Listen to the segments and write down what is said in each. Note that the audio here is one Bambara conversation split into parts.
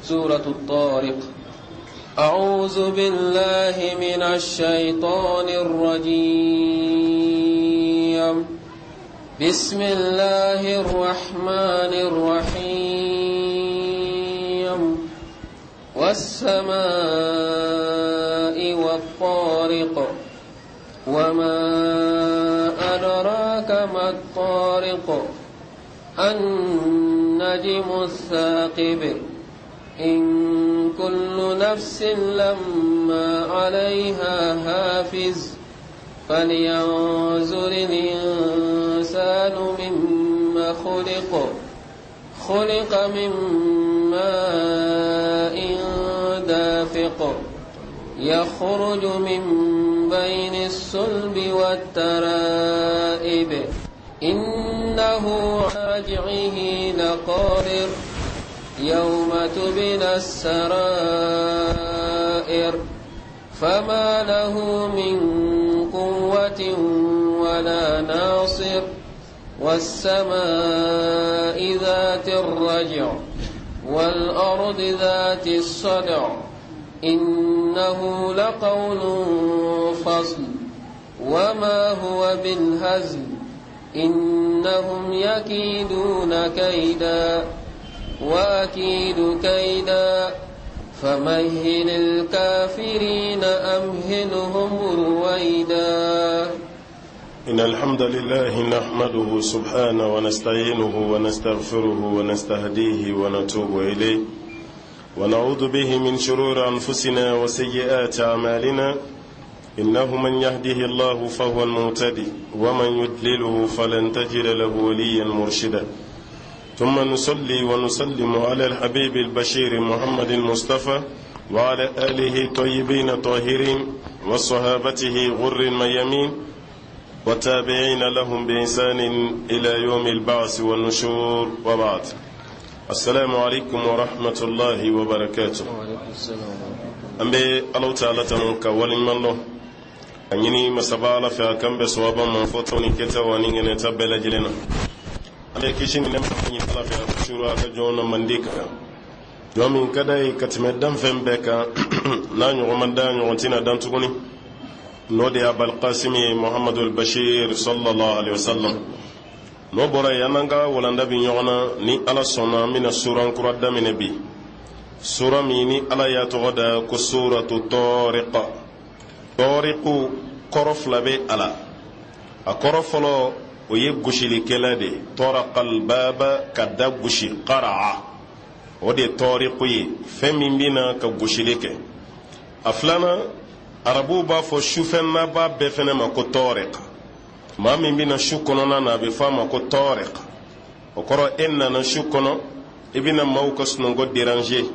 سورة الطارق. أعوذ بالله من الشيطان الرجيم. بسم الله الرحمن الرحيم. والسماء والطارق وما أدراك ما الطارق. النجم الثاقب. إن كل نفس لما عليها حافظ. فلينظر الإنسان مما خلق. خلق من ماء دافق يخرج من بين الصلب والترائب. إنه على رجعه لقادر. يوم تبلى السرائر. فما له من قوة ولا ناصر. والسماء ذات الرجع والأرض ذات الصدع. إنه لقول فصل وما هو بالهزل. إنهم يكيدون كيدا وأكيد كيدا. فمهل الكافرين أمهلهم رويدا. إن الحمد لله نحمده سبحانه ونستعينه ونستغفره ونستهديه ونتوب إليه، ونعوذ به من شرور أنفسنا وسيئات أعمالنا. إنه من يهده الله فهو المهتدي، ومن يضلله فلن تجد له وليا مرشدا. ثم نصلي ونسلم على الحبيب البشير محمد المصطفى وعلى آله الطيبين الطاهرين وصحابته غر الميامين وتابعين لهم بإحسان إلى يوم البعث والنشور، وبعد. السلام عليكم ورحمة الله وبركاته. وعليكم السلام ورحمة الله. An bɛ Alahu taala tanu ka waleɲuman dɔn a ɲini masaba Ala fɛ a k'an bɛn sawaba ma fɔtaw ni kɛtaw ani ŋɛnɛta bɛɛ lajɛlen na. An bɛ kisi ni nɛɛma ɲini Ala fɛ a ka suuru a ka jɔn na mandi kan, jɔn min ka d'a ye ka tɛmɛ danfɛn bɛɛ kan, n'a ɲɔgɔn ma dan, ɲɔgɔn tɛna dan tuguni, n'o de ye Abalkasimi ye, Muhamadu Bashir sallallahu alaihi wasallam. N'o bɔra yen, an n'an ka walanda bi ɲɔgɔn na. Ni Ala sɔnna, an bɛna suran kura daminɛ bi, sura min ni Ala y'a tɔgɔ da ko suratu Tɔriq. Tɔriqu kɔrɔ fila bɛ a la. A kɔrɔ fɔlɔ, o ye gosilikɛla de ye, tɔraqal baba, ka da gosi, qaraa, o de ye tɔriqu ye, fɛn min bɛ na ka gosili kɛ. A filanan, arabuw b'a fɔ sufɛ naba bɛɛ fɛnɛ ma ko tɔriq. Maa min bɛna su kɔnɔna na, a bɛ fɔ a ma ko tɔriq. O kɔrɔ, e nana su kɔnɔ, i bɛna maaw ka sunɔgɔ déranger,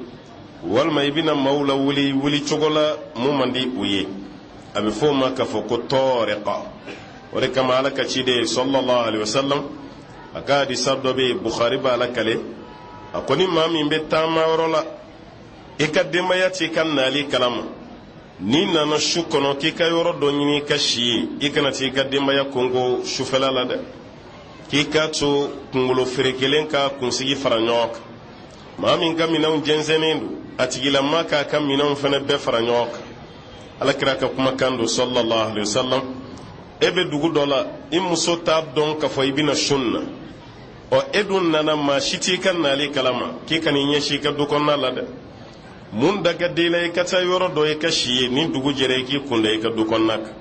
walima i bɛna maaw lawuli wuli cogo la mun man di u ye, a bɛ fɔ o ma k'a fɔ ko tɔriq. O de kama Ala ka ciden sallallahu alaihi wasallam, a ka hadisa dɔ bɛ yen, Bukhari b'a lakale, a ko ni maa min bɛ taama yɔrɔ la, i ka denbaya t'i ka nali kalama, n'i nana su kɔnɔ k'i ka yɔrɔ dɔ ɲini i ka si yen, i kana t'i ka denbaya konko sufɛla la dɛ, k'i k'a to kunkolo ferekelen ka kunsigi fara ɲɔgɔn kan. Maa min ka minɛnw jɛnsɛnnen don, a tigilama k'a ka minɛnw fana bɛɛ fara ɲɔgɔn kan. Ala kira ka kumakan don sallallahu alaihi wasallam. E bɛ dugu dɔ la, i muso t'a dɔn k'a fɔ i bɛna sun na, ɔ e dun nana, maa si t'i ka nali kalama, k'i kan'i ɲɛsin i ka du kɔnɔna la dɛ. Mun da ka di i la, i ka taa yɔrɔ dɔ i ka si yen, ni dugu jɛra, i k'i kun da i ka du kɔnɔna kan.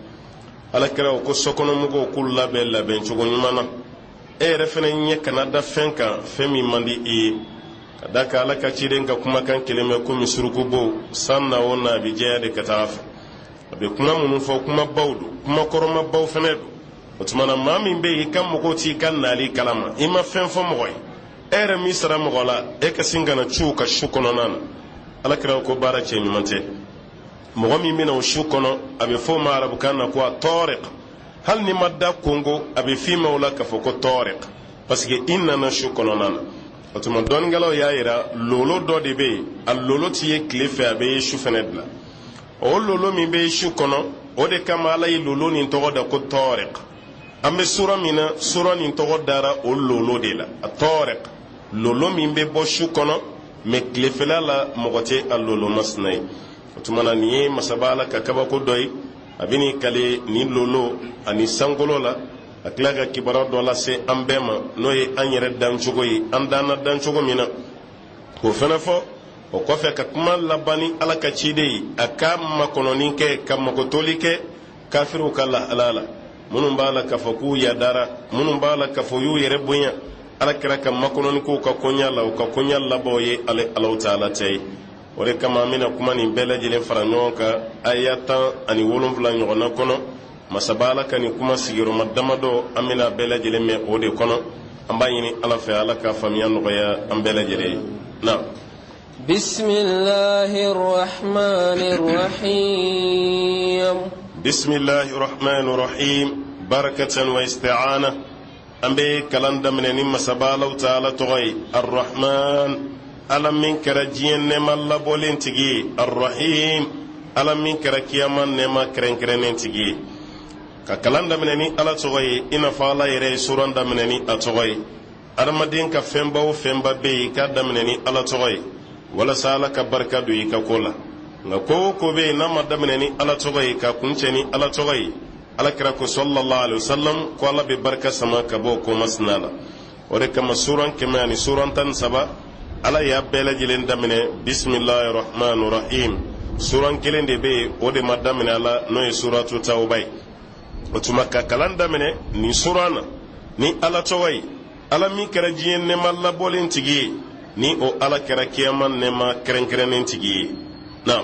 Ala kira ko sokɔnɔmɔgɔw k'u labɛn labɛn cogo ɲuman na. E yɛrɛ fana ɲɛ kana da fɛn kan, fɛn min man di i ye, ka da kan Ala ka ciden ka kumakan kelen bɛ komi surukubo, san na o na, a bɛ jɛya de ka taa a fɛ. A bɛ kuma minnu fɔ, kumabaw don, kuma kɔrɔmabaw fana don. O tuma na, maa min bɛ yen, i ka mɔgɔw t'i ka nali kalama, i ma fɛn fɔ mɔgɔ ye, e yɛrɛ min sara mɔgɔ la, e ka sin ka na ci u ka su kɔnɔna na, Ala kira ko baara cɛ ɲuman tɛ. Mɔgɔ min bɛna o su kɔnɔ, a bɛ fɔ o ma arabukan na ko a tɔɔriq. Hali n'i ma da konko, a bɛ f'i ma o la k'a fɔ ko tɔɔriq, parce que i nana su kɔnɔna na. O tuma, dɔnnikɛlaw y'a yira lolo dɔ de bɛ yen, a lolo ti ye tile fɛ, a bɛ ye su fɛnɛ bila. O lolo min bɛ su kɔnɔ, o de kama Ala ye lolo nin tɔgɔ da ko tɔɔriq. An bɛ sura min na, sura nin tɔgɔ dara o lolo de la, a tɔɔriq, lolo min bɛ bɔ su kɔnɔ. Mɛ tilefɛla la, mɔgɔ tɛ a lolo masina ye. O tuma na, nin ye masaba Ala ka kabako dɔ ye. A bɛ n'i kale nin lolo ani sankolo la, a tila ka kibaruya dɔ lase an bɛɛ ma, n'o ye an yɛrɛ dancogo ye, an danna dancogo min na, k'o fana fɔ. O kɔfɛ, ka kuma laban ni Ala ka ciden ye, a ka makɔnɔni kɛ, ka makotoli kɛ kafiriw ka lahala la, minnu b'a la k'a fɔ k'u yadara, minnu b'a la k'a fɔ y'u yɛrɛ bonya. Ala kɛra ka makɔnɔni k'u ka koɲa la, u ka koɲa laban o ye ale Alaw taala tɛ ye. O de kama, an bɛna kuma nin bɛɛ lajɛlen fara ɲɔgɔn kan aya 17 ɲɔgɔnna kɔnɔ. Masaba Ala ka nin kuma sigiyɔrɔma damadɔ, an bɛna bɛɛ lajɛlen mɛn o de kɔnɔ. An b'a ɲini Ala fɛ, Ala ka faamuya nɔgɔya an bɛɛ lajɛlen ye na. بسم الله الرحمن الرحيم. بسم الله الرحمن الرحيم، بركة واستعانة. An bɛ kalan daminɛ ni masaba Alaw taala tɔgɔ ye, Arrahman, Ala min kɛra diɲɛ nɛɛma labɔlen tigi ye, Arrahim, Ala min kɛra kiyama nɛɛma kɛrɛnkɛrɛnnen tigi ye. Ka kalan daminɛ ni Ala tɔgɔ ye, i n'a fɔ Ala yɛrɛ ye suran daminɛ ni a tɔgɔ ye. Adamaden ka fɛnba o fɛnba bɛ yen, k'a daminɛ ni Ala tɔgɔ ye, walasa Ala ka barika don i ka ko la. Nka ko o ko bɛ yen, n'a ma daminɛ ni Ala tɔgɔ ye, ka kuncɛ ni Ala tɔgɔ ye, Ala kira ko sallallahu alaihi wasallam ko Ala bɛ barika sama ka bɔ o ko masina la. O de kama, suran 100 ani suran 13, Ala y'a bɛɛ lajɛlen daminɛ bisimilahi rahmani rahim. Suran kelen de bɛ yen, o de ma daminɛ a la, n'o ye suratu Tawuba ye. O tuma, ka kalan daminɛ nin suran na ni Ala tɔgɔ ye, Ala min kɛra diɲɛ nɛɛma labɔlen tigi ye, ni o Ala kɛra kiyama nɛɛma kɛrɛnkɛrɛnnen tigi ye na.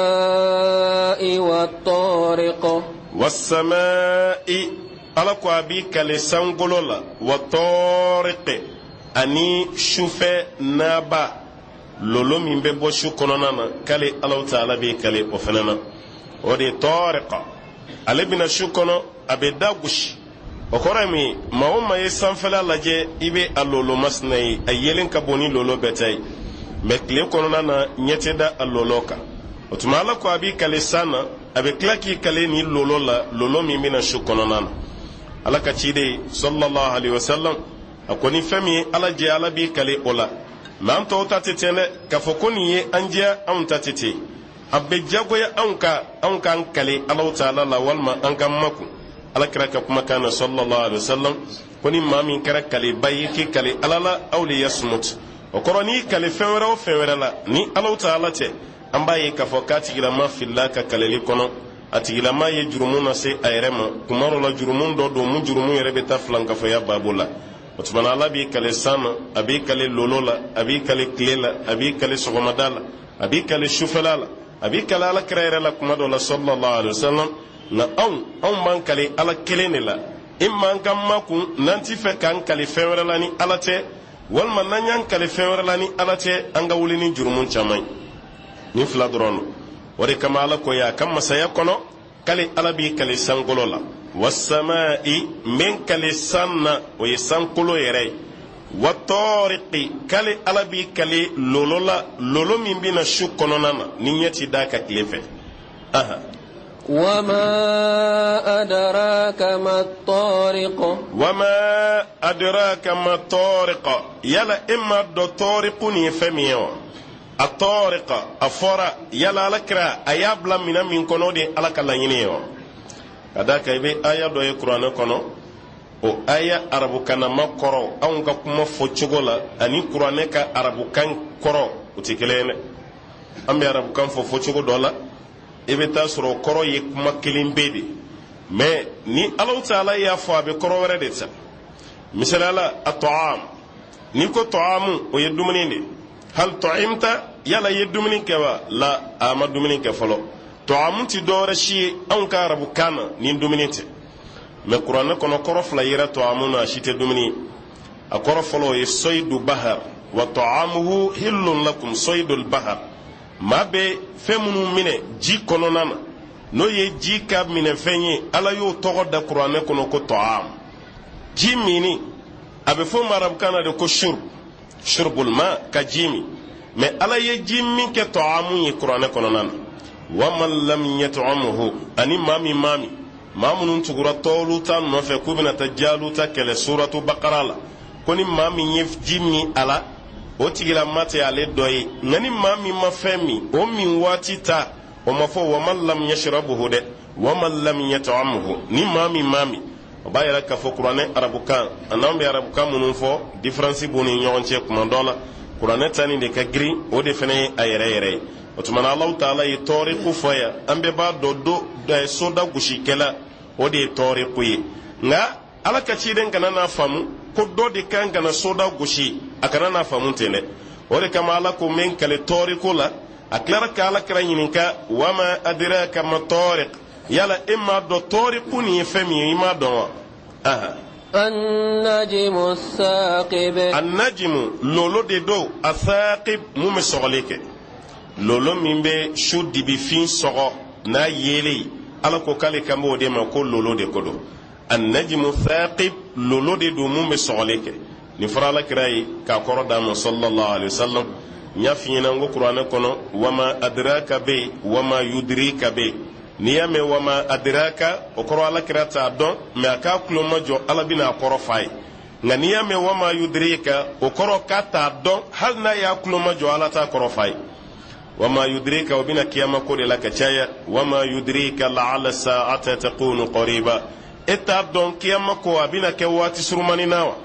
والسماء والطارق. والسماء, Ala ko a b'i kale sankolo la, والطارق, ani sufɛ naba, lolo min bɛ bɔ su kɔnɔna na, k'ale Alaw taala b'i kale o fana na. O de ye طارق. Ale bɛna su kɔnɔ, a bɛ da gosi. O kɔrɔ ye mun ye? Maa o maa ye sanfɛla lajɛ, i bɛ a lolo masina ye, a yelen ka bon ni lolo bɛɛ ta ye. Mɛ tile kɔnɔna na, ɲɛ tɛ da a lolo kan. O tuma, Ala ko a b'i kale san na, a bɛ tila k'i kale ni lolo la, lolo min bɛna su kɔnɔna na. Ala ka ciden sallallahu alaihi wasallam, a ko ni fɛn min ye Ala jɛ, Ala b'i kale o la. Mɛ an tɔw ta tɛ ten dɛ, k'a fɔ ko nin ye an jɛ, anw ta tɛ ten. A bɛ jagoya anw ka anw k'an kale Alaw taala la, walima an k'an makun. Ala kira ka kumakan na sallallahu alaihi wasallam ko ni maa min kɛra kaleba ye, k'i kale Ala la, aw liyasmut. O kɔrɔ, n'i kale fɛn wɛrɛ o fɛn wɛrɛ la ni Alaw taala tɛ, an b'a ye k'a fɔ k'a tigilama filila ka kaleli kɔnɔ, a tigilama ye jurumu lase a yɛrɛ ma. Kuma dɔ la, jurumu dɔ don mun jurumu yɛrɛ bɛ taa filankafoya baabu la. O tuma na, Ala b'i kale san na, a b'i kale lolo la, a b'i kale tile la, a b'i kale sɔgɔmada la, a b'i kale sufɛla la, a b'i kale Ala kira yɛrɛ la kuma dɔ la sallallahu alaihi wasallam. Nka anw b'an kale Ala kelen de la. I man ka makun n'an ti fɛ k'an kale fɛn wɛrɛ la ni Ala tɛ, walima n'an y'an kale fɛn wɛrɛ la ni Ala tɛ, an ka wuli ni jurumu caman ye. Nin fila dɔrɔn don. O de kama, Ala ko a ka masaya kɔnɔ k'ale Ala b'i kale sankolo la. والسماء, n bɛ n kale san na, o ye sankolo yɛrɛ ye. والطارق, k'ale Ala b'i kale lolo la, lolo min bɛna su kɔnɔna na, ni ɲɛ ti d'a ka tile fɛ. Aha. وما أدراك ما الطارق. وما أدراك ما الطارق. Yala e m'a dɔn طارق nin ye fɛn min ye wa? A طارق a fɔra, yala Ala kira a y'a bila minɛn min kɔnɔ, o de ye Ala ka laɲini ye wa? Ka d'a kan, i bɛ aya dɔ ye kuranɛ kɔnɔ, o aya arabukanama kɔrɔ, anw ka kuma fɔ cogo la ani kuranɛ ka arabukan kɔrɔ, o tɛ kelen ye dɛ. An bɛ arabukan fɔ fɔcogo dɔ la, i bɛ taa sɔrɔ o kɔrɔ ye kuma kelen bɛ de, mɛ ni Alahu taala y'a fɔ, a bɛ kɔrɔ wɛrɛ de ta. Misaliyala, a طعام, n'i ko طعام, o ye dumuni de. هل طعمت, yala i ye dumuni kɛ wa? La, a ma dumuni kɛ fɔlɔ. طعام ti dɔwɛrɛ si ye anw ka arabukan na ni dumuni tɛ. Mɛ kuranɛ kɔnɔ, kɔrɔ fila yera طعام na, a si tɛ dumuni ye. A kɔrɔ fɔlɔ, o ye صيد البحر، وطعامه حل لكم صيد البحر. Maa bɛ fɛn minnu minɛ ji kɔnɔna na, n'o ye ji ka minɛfɛn ye, Ala y'o tɔgɔ da kuranɛ kɔnɔ ko طعام. Ji minni, a bɛ fɔ ma arabukan na de ko شرب، شرب الماء, ka ji min. Mɛ Ala ye ji min kɛ طعام ye kuranɛ kɔnɔna na. ومن لم يطعمه, ani maa min maa min maa minnu tugura Tɔluta nɔfɛ k'u bɛna taa Jaluta kɛlɛ, suratu Bakara la, ko ni maa min ye ji min a la, O tigilama tɛ ale dɔ ye. Nka ni maa min ma fɛn min, o min waati ta, o ma fɔ waman lam yashrabuhu dɛ, waman lam yat'amhu, ni maa min m'a min. O b'a yira k'a fɔ kuranɛ arabukan an'an bɛ arabukan minnu fɔ, diferansi b'u ni ɲɔgɔn cɛ kuma dɔ la. Kuranɛ ta nin de ka girin, o de fana ye a yɛrɛ yɛrɛ ye. O tuma na, Alahu taala ye tɔɔriku fɔ yan. An bɛɛ b'a dɔn, do soda gosikɛla, o de ye tɔɔriku ye. Nka Ala ka ciden kana n'a faamu ko dɔ de kan ka na soda gosi, a kana n'a faamu ten dɛ. O de kama Ala ko n bɛ n kale tɔɔriko la. A tilara ka Ala kira ɲininka: wama adraka ma tɔɔrik? Yala e m'a dɔn tɔɔriku nin ye fɛn min ye? I m'a dɔn wa? Aha. Annajimu thaqib. Annajimu, lolo de don, athaqib, mun bɛ sɔgɔli kɛ, lolo min bɛ su dibifin sɔgɔ n'a yeelen ye. Ala ko k'ale kan b'o de ma ko lolo de ko don. Annajimu thaqib, lolo de don mun bɛ sɔgɔli kɛ. Nin fɔra Ala kira ye k'a kɔrɔ d'a ma, sallallahu alaihi wasallam. N y'a f'i ɲɛna n ko kuranɛ kɔnɔ, wama adraka bɛ yen, wama yudrika bɛ yen. N'i y'a mɛn wama adraka, o kɔrɔ Ala kira t'a dɔn, mɛ a k'a tulo majɔ, Ala bɛna a kɔrɔ f'a ye. Nka n'i y'a mɛn wama yudrika, o kɔrɔ k'a t'a dɔn, hali n'a y'a tulo majɔ, Ala t'a kɔrɔ f'a ye. Wama yudrika, o bɛna kiyama ko de la ka caya. Wama yudrika la'ala sa'ata takunu qariba. E t'a dɔn kiyama ko a bɛna kɛ waati surumani na wa?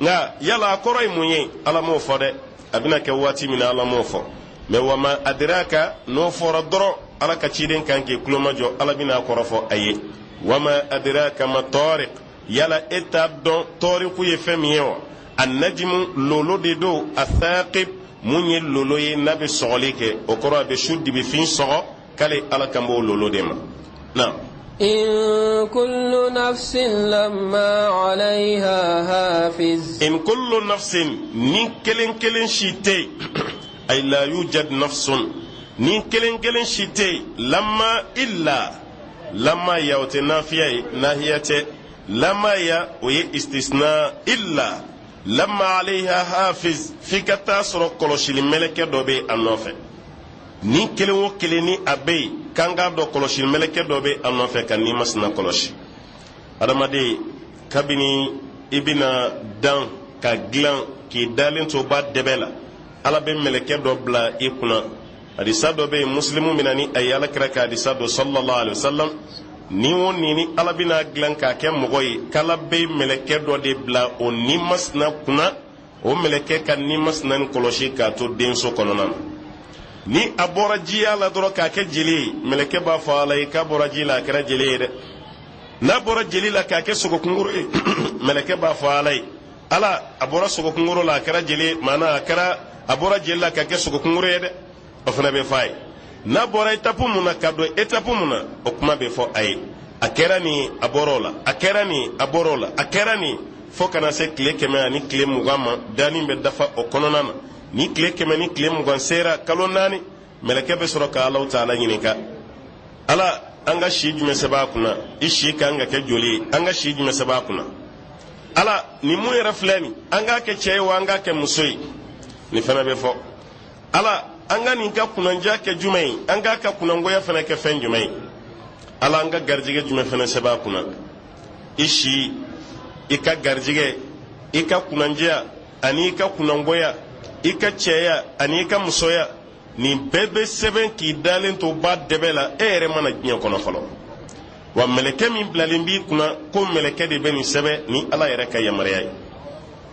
Nka yala a kɔrɔ ye mun ye? Ala m'o fɔ dɛ. A bɛna kɛ waati min na, Ala m'o fɔ. Mɛ wama adraka, n'o fɔra dɔrɔn, Ala ka ciden kan k'i tulomajɔ, Ala bɛna a kɔrɔ fɔ a ye. Wama adraka ma tariq? Yala e t'a dɔn tɔriku ye fɛn min ye wa? Annajimu, lolo de don, athaqib, mun ye lolo ye n'a bɛ sɔgɔli kɛ, o kɔrɔ a bɛ su dibifin sɔgɔ. K'ale Ala kan b'o lolo de ma na. In kullu nafsin lamma alayha hafiz. In kullu nafsin, ni kelen kelen si tɛ yen, ay la yujad nafsun, ni kelen kelen si tɛ yen, lamma illa, lamma ya, o tɛ nafiya ye, nahiya tɛ, lamma ya, o ye istisna, illa lamma alayha hafiz, f'i ka taa sɔrɔ kɔlɔsili mɛlɛkɛ dɔ bɛ a nɔfɛ. Ni kelen o kelen ni a bɛ yen, k'an k'a dɔn kɔlɔsili mɛlɛkɛ dɔ bɛ a nɔfɛ ka n'i masina kɔlɔsi. Adamaden, kabini i bɛna dan ka dilan k'i dalen to ba dɛbɛ la, Ala bɛ mɛlɛkɛ dɔ bila i kunna. Hadisa dɔ bɛ yen, Musilimu bɛna ni a ye, Ala kira ka hadisa dɔ, sallallahu alaihi wa sallam. Ni o ni ni Ala bɛna dilan k'a kɛ mɔgɔ ye, k'Ala bɛ mɛlɛkɛ dɔ de bila o ni masina kunna. O mɛlɛkɛ ka ni masina nin kɔlɔsi k'a to denso kɔnɔna na. Ni a bɔra jiya la dɔrɔn k'a kɛ jeli ye, mɛlɛkɛ b'a fɔ Ala ye k'a bɔra ji la, a kɛra jeli ye dɛ. N'a bɔra jeli la k'a kɛ sogokunkuru ye, mɛlɛkɛ b'a fɔ Ala ye: Ala, a bɔra sogokunkuru la, a kɛra jeli ye, maana a kɛra, a bɔra jeli la k'a kɛ sogokunkuru ye dɛ. O fana bɛ fɔ a ye. N'a bɔra étape mun na ka don étape mun na, o kuma bɛ fɔ a ye. A kɛra nin, a bɔra o la, a kɛra nin, a bɔra o la, a kɛra nin, fo ka na se tile 120 ma. Danni bɛ dafa o kɔnɔna na. Ni tile 120 sera, kalo 4, mɛlɛkɛ bɛ sɔrɔ ka Alahu taala ɲininka: Ala, an ka si jumɛn sɛbɛn a kunna? I si kan ka kɛ joli ye? An ka si jumɛn sɛbɛn a kunna? Ala, nin mun yɛrɛ filɛ nin, an k'a kɛ cɛ ye wa, an k'a kɛ muso ye? Nin fana bɛ fɔ. Ala, an ka nin ka kunnandiya kɛ jumɛn ye? An k'a ka kunnangoya fana kɛ fɛn jumɛn ye? Ala, an ka garijɛgɛ jumɛn fana sɛbɛn a kunna? I si, i ka garijɛgɛ, i ka kunnandiya ani i ka kunnangoya, i ka cɛya ani i ka musoya, nin bɛɛ bɛ sɛbɛn k'i dalen to ba dɛbɛ la, e yɛrɛ ma na diɲɛ kɔnɔ fɔlɔ. Wa mɛlɛkɛ min bilalen b'i kunna, ko mɛlɛkɛ de bɛ nin sɛbɛn ni Ala yɛrɛ ka yamaruya ye.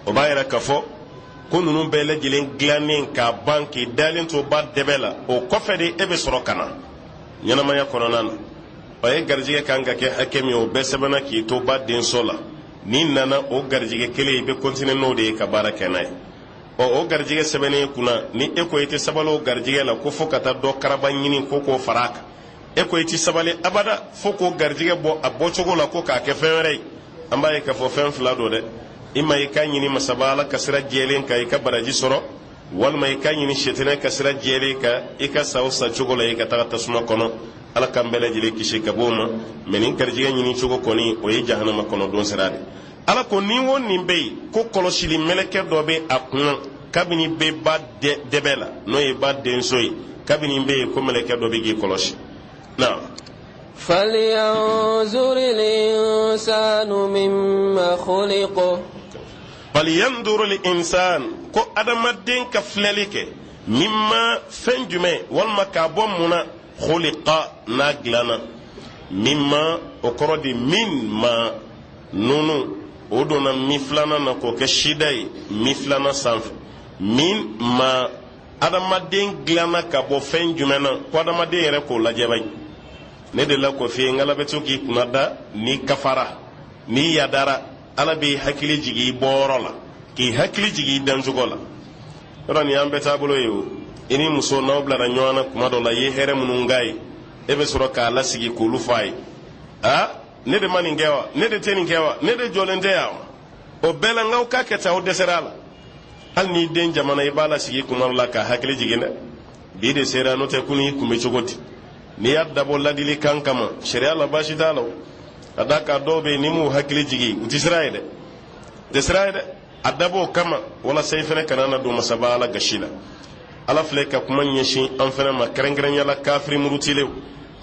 O b'a yɛrɛ k'a fɔ ko ninnu bɛɛ lajɛlen dilannen k'a ban k'i dalen to ba dɛbɛ la, o kɔfɛ de e bɛ sɔrɔ ka na ɲɛnamaya kɔnɔna na. O ye garijɛgɛ kan ka kɛ hakɛ min ye, o bɛɛ sɛbɛnna k'i to ba denso la. N'i nana, o garijɛgɛ kelen, i bɛ continuer n'o de ye ka baara kɛ n'a ye. Ɔ, o garijɛgɛ sɛbɛnnen kunna, ni e ko i tɛ sabali o garijɛgɛ la, ko fo ka taa dɔ karaba ɲini ko k'o fara a kan, e ko i tɛ sabali abada fo k'o garijɛgɛ bɔ a bɔcogo la ko k'a kɛ fɛn wɛrɛ ye, an b'a ye k'a fɔ fɛn fila don dɛ. I ma i ka ɲini masaba Ala ka sira jɛlen kan, i ka baraji sɔrɔ, walima i ka ɲini setanɛ ka sira jɛlen kan, i ka sa o sa cogo la, i ka taga tasuma kɔnɔ. Ala k'an bɛɛ lajɛlen kisi ka bɔ o ma. Mɛ nin garijɛgɛ ɲini cogo kɔni, o ye jahanama kɔnɔ don sira de. Ala ko ni o nin bɛ yen, ko kɔlɔsili mɛlɛkɛ dɔ bɛ a kunna kabini bɛ ba dɛbɛ la, n'o ye ba denso ye, kabini bɛ yen, ko mɛlɛkɛ dɔ bɛ k'i kɔlɔsi na. فلينظر الإنسان مما خلق. Falyanzuril insan, ko adamaden ka filɛli kɛ, mimma, fɛn jumɛn walima k'a bɔ mun na, khuliqa, n'a dilanna, mimma o kɔrɔ di min ma nunu o donna mi filanan na k'o kɛ sida ye mi filanan sanfɛ. Min ma, adamaden dilanna ka bɔ fɛn jumɛn na, ko adamaden yɛrɛ k'o lajɛ bayi. Ne delila k'o f'i ye n k'ala bɛ to k'i kunna da n'i kafara, n'i yadara, Ala b'i hakili jigin i bɔyɔrɔ la, k'i hakili jigin i dancogo la. Yɔrɔ nin y'an bɛɛ taabolo ye o. I ni muso n'aw bilara ɲɔgɔn na kuma dɔ la, i ye hɛrɛ minnu k'a ye, e bɛ sɔrɔ k'a lasigi k'olu fɔ a ye. Aa, ne de ma nin kɛ wa? Ne de tɛ nin kɛ wa? Ne de jɔlen tɛ yan wa? O bɛɛ la n k'aw k'a kɛ tan, aw dɛsɛra a la. Hali n'i den jamana, i b'a lasigi kuma dɔ la k'a hakili jigin dɛ. Bi de sera, n'o tɛ kunun i kun bɛ cogo di? N'i y'a dabɔ ladilikan kama, sariya la baasi t'a la o. Ka d'a kan dɔw bɛ yen, n'i m'u hakili jigin, u tɛ siran ye dɛ, u tɛ siran ye dɛ. A dabɔ o kama walasa i fana kana na don masaba Ala gasi la. Ala filɛ ka kuma ɲɛsin an fana ma, kɛrɛnkɛrɛnya la kafiri murutilenw,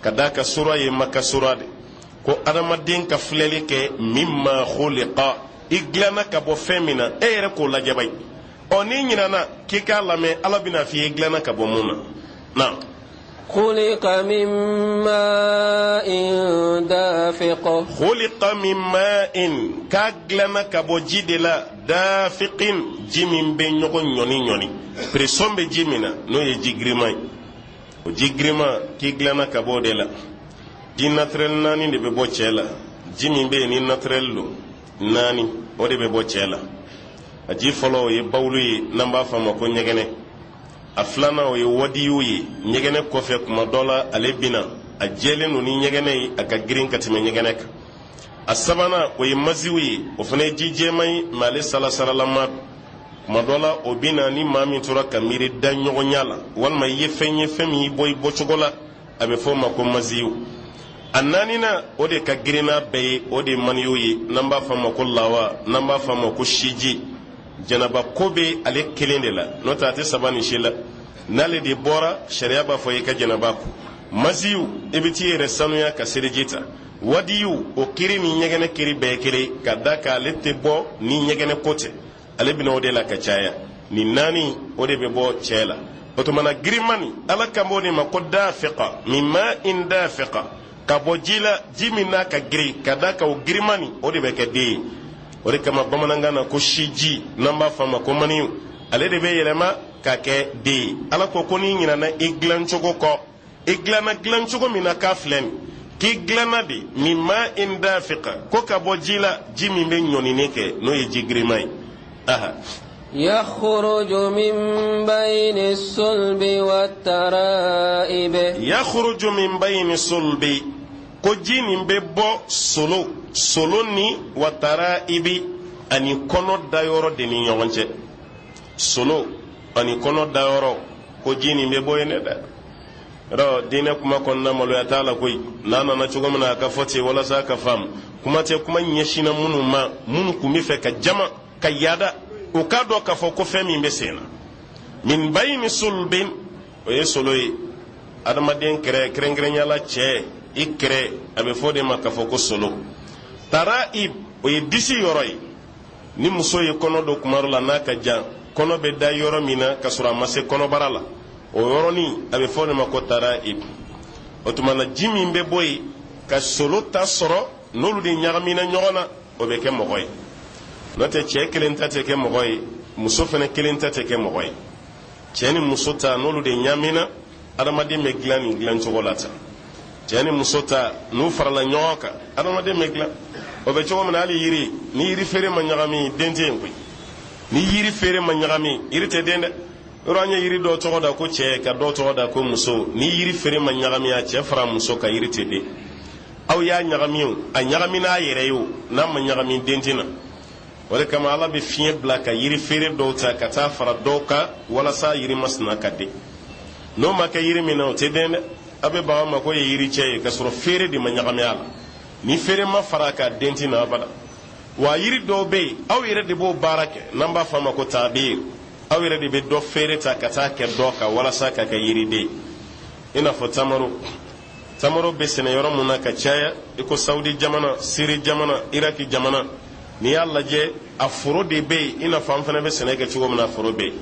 ka d'a kan sura ye Maka sura de. Ko adamaden ka filɛli kɛ, mimma khuliqa, i dilanna ka bɔ fɛn min na, e yɛrɛ k'o lajɛ bayi. Ɔ, n'i ɲinana k'i k'a lamɛn, Ala bɛna f'i ye i dilanna ka bɔ mun na. Na Khuliqa min ma'in dafiq. Khuliqa min ma'in, k'a dilanna ka bɔ ji de la, dafiqin, ji min bɛ ɲɔgɔn ɲɔni ɲɔni, pression bɛ ji min na, n'o ye ji girinman ye. O ji girinman, k'i dilanna ka bɔ o de la. Ji naturel naani de bɛ bɔ cɛ la. Ji min bɛ yen ni naturel don, naani o de bɛ bɔ cɛ la. A ji fɔlɔ, o ye bawulu ye, n'an b'a fɔ a ma ko ɲɛgɛnɛ. A filanan, o ye wadiyu ye. Ɲɛgɛnɛ kɔfɛ, kuma dɔ la ale bina a jɛlen don ni ɲɛgɛnɛ ye, a ka girin ka tɛmɛ ɲɛgɛnɛ kan. A sabanan, o ye maziw ye, o fana ye ji jɛman ye, mɛ ale salasaralama don. Kuma dɔ la o bina ni maa min tora ka miiri da ɲɔgɔnya la, walima i ye fɛn ye, fɛn min y'i bɔ i bɔcogo la, a bɛ fɔ o ma ko maziyu. A naaninan, o de ka girin n'a bɛɛ ye, o de ye maniyu ye, n'an b'a fɔ a ma ko lawa, n'an b'a fɔ a ma ko siji. Janaba ko bɛ ale kelen de la, n'o tɛ a tɛ saba nin si la. N'ale de bɔra, sariya b'a fɔ i ka janaba ko. Maziyu, i bɛ t'i yɛrɛ sanuya ka seliji ta. Wadiyu, o kiri ni ɲɛgɛnɛ kiri bɛɛ ye kelen, ka da kan ale tɛ bɔ ni ɲɛgɛnɛ ko tɛ, ale bɛna o de la ka caya. Nin naani, o de bɛ bɔ cɛ la. O tuma na girinman nin, Ala kan b'o de ma ko dafiqa, min ma'in dafiqa, ka bɔ ji la, ji min n'a ka girin. Ka da kan o girinman nin, o de bɛ kɛ den ye. O de kama bamanankan na ko siji, n'an b'a fɔ a ma ko maniyu, ale de bɛ yɛlɛma ka kɛ den ye. Ala ko ko n'i ɲinana i dilancogo kɔ, i dilanna dilancogo min na, k'a filɛ nin, k'i dilanna de min ma'in dafiqa, ko ka bɔ ji la, ji min bɛ ɲɔnini kɛ, n'o ye ji girinman ye. Aha. Yakhruju min bayni sulbi wa tara'ib. Yakhruju min bayni sulbi, ko ji nin bɛ bɔ solo solo ni wa tara'ibi, ani kɔnɔ dayɔrɔ de ni ɲɔgɔn cɛ. Solo ani kɔnɔ dayɔrɔ, ko ji nin bɛ bɔ yen dɛ. Yɔrɔ diinɛ kuma kɔnɔna, maloya t'a la koyi. N'a nana cogo min na, a ka fɔ ten walasa a ka faamu. Kuma tɛ kuma ɲɛsinna minnu ma, minnu kun bɛ fɛ ka jama ka yaada, u k'a dɔn k'a fɔ ko fɛn min bɛ sen na. Min bayni sulbin, o ye solo ye. Adamaden kɛrɛ, kɛrɛnkɛrɛnya la cɛ i kɛrɛ, a bɛ fɔ o de ma k'a fɔ ko solo. Tara'ib, o ye disi yɔrɔ ye. Ni muso ye kɔnɔ don kuma dɔ la, n'a ka jan, kɔnɔ bɛ da yɔrɔ min na ka sɔrɔ a ma se kɔnɔbara la, o yɔrɔnin, a bɛ fɔ o de ma ko tara'ib. O tuma na ji min bɛ bɔ yen ka solo ta sɔrɔ, n'olu de ɲagamina ɲɔgɔn na, o bɛ kɛ mɔgɔ ye. N'o tɛ, cɛ kelen ta tɛ kɛ mɔgɔ ye, muso fana kelen ta tɛ kɛ mɔgɔ ye. Cɛ ni muso ta, n'olu de ɲaamina, adamaden bɛ dilan nin dilancogo la tan. Cɛ ni muso ta, n'u farala ɲɔgɔn kan, adamaden bɛ dilan. O bɛ cogo min na, hali yiri, ni yiri feere ma ɲagami, den tɛ yen koyi. Ni yiri feere ma ɲagami, yiri tɛ den dɛ. Yɔrɔ an ye yiri dɔw tɔgɔ da ko cɛ, ka dɔw tɔgɔ da ko muso. Ni yiri feere ma ɲagami, a cɛ fara muso kan, yiri tɛ den. Aw y'a ɲagami o, a ɲagami n'a yɛrɛ ye o, n'a ma ɲagami, den tɛ na. O de kama Ala bɛ fiɲɛ bila ka yiri feere dɔw ta ka taa fara dɔw kan walasa yiri masina ka den. N'o ma kɛ yiri min na, o tɛ den dɛ. A bɛ baga ma ko ye yiri cɛ ye, ka sɔrɔ feere de ma ɲagami a la. Ni feere ma fara a kan, den tɛ na abada. Wa yiri dɔw bɛ yen, aw yɛrɛ de b'o baara kɛ, n'an b'a fɔ a ma ko taabir. Aw yɛrɛ de bɛ dɔ feere ta ka taa kɛ dɔ kan walasa ka kɛ yiriden, i n'a fɔ tamaro. Tamaro bɛ sɛnɛ yɔrɔ mun na ka caya, i ko Saudi jamana, Siri jamana, Iraki jamana. N'i y'a lajɛ, a foro de bɛ yen, i n'a fɔ an fana bɛ sɛnɛ kɛ cogo min na, foro bɛ yen.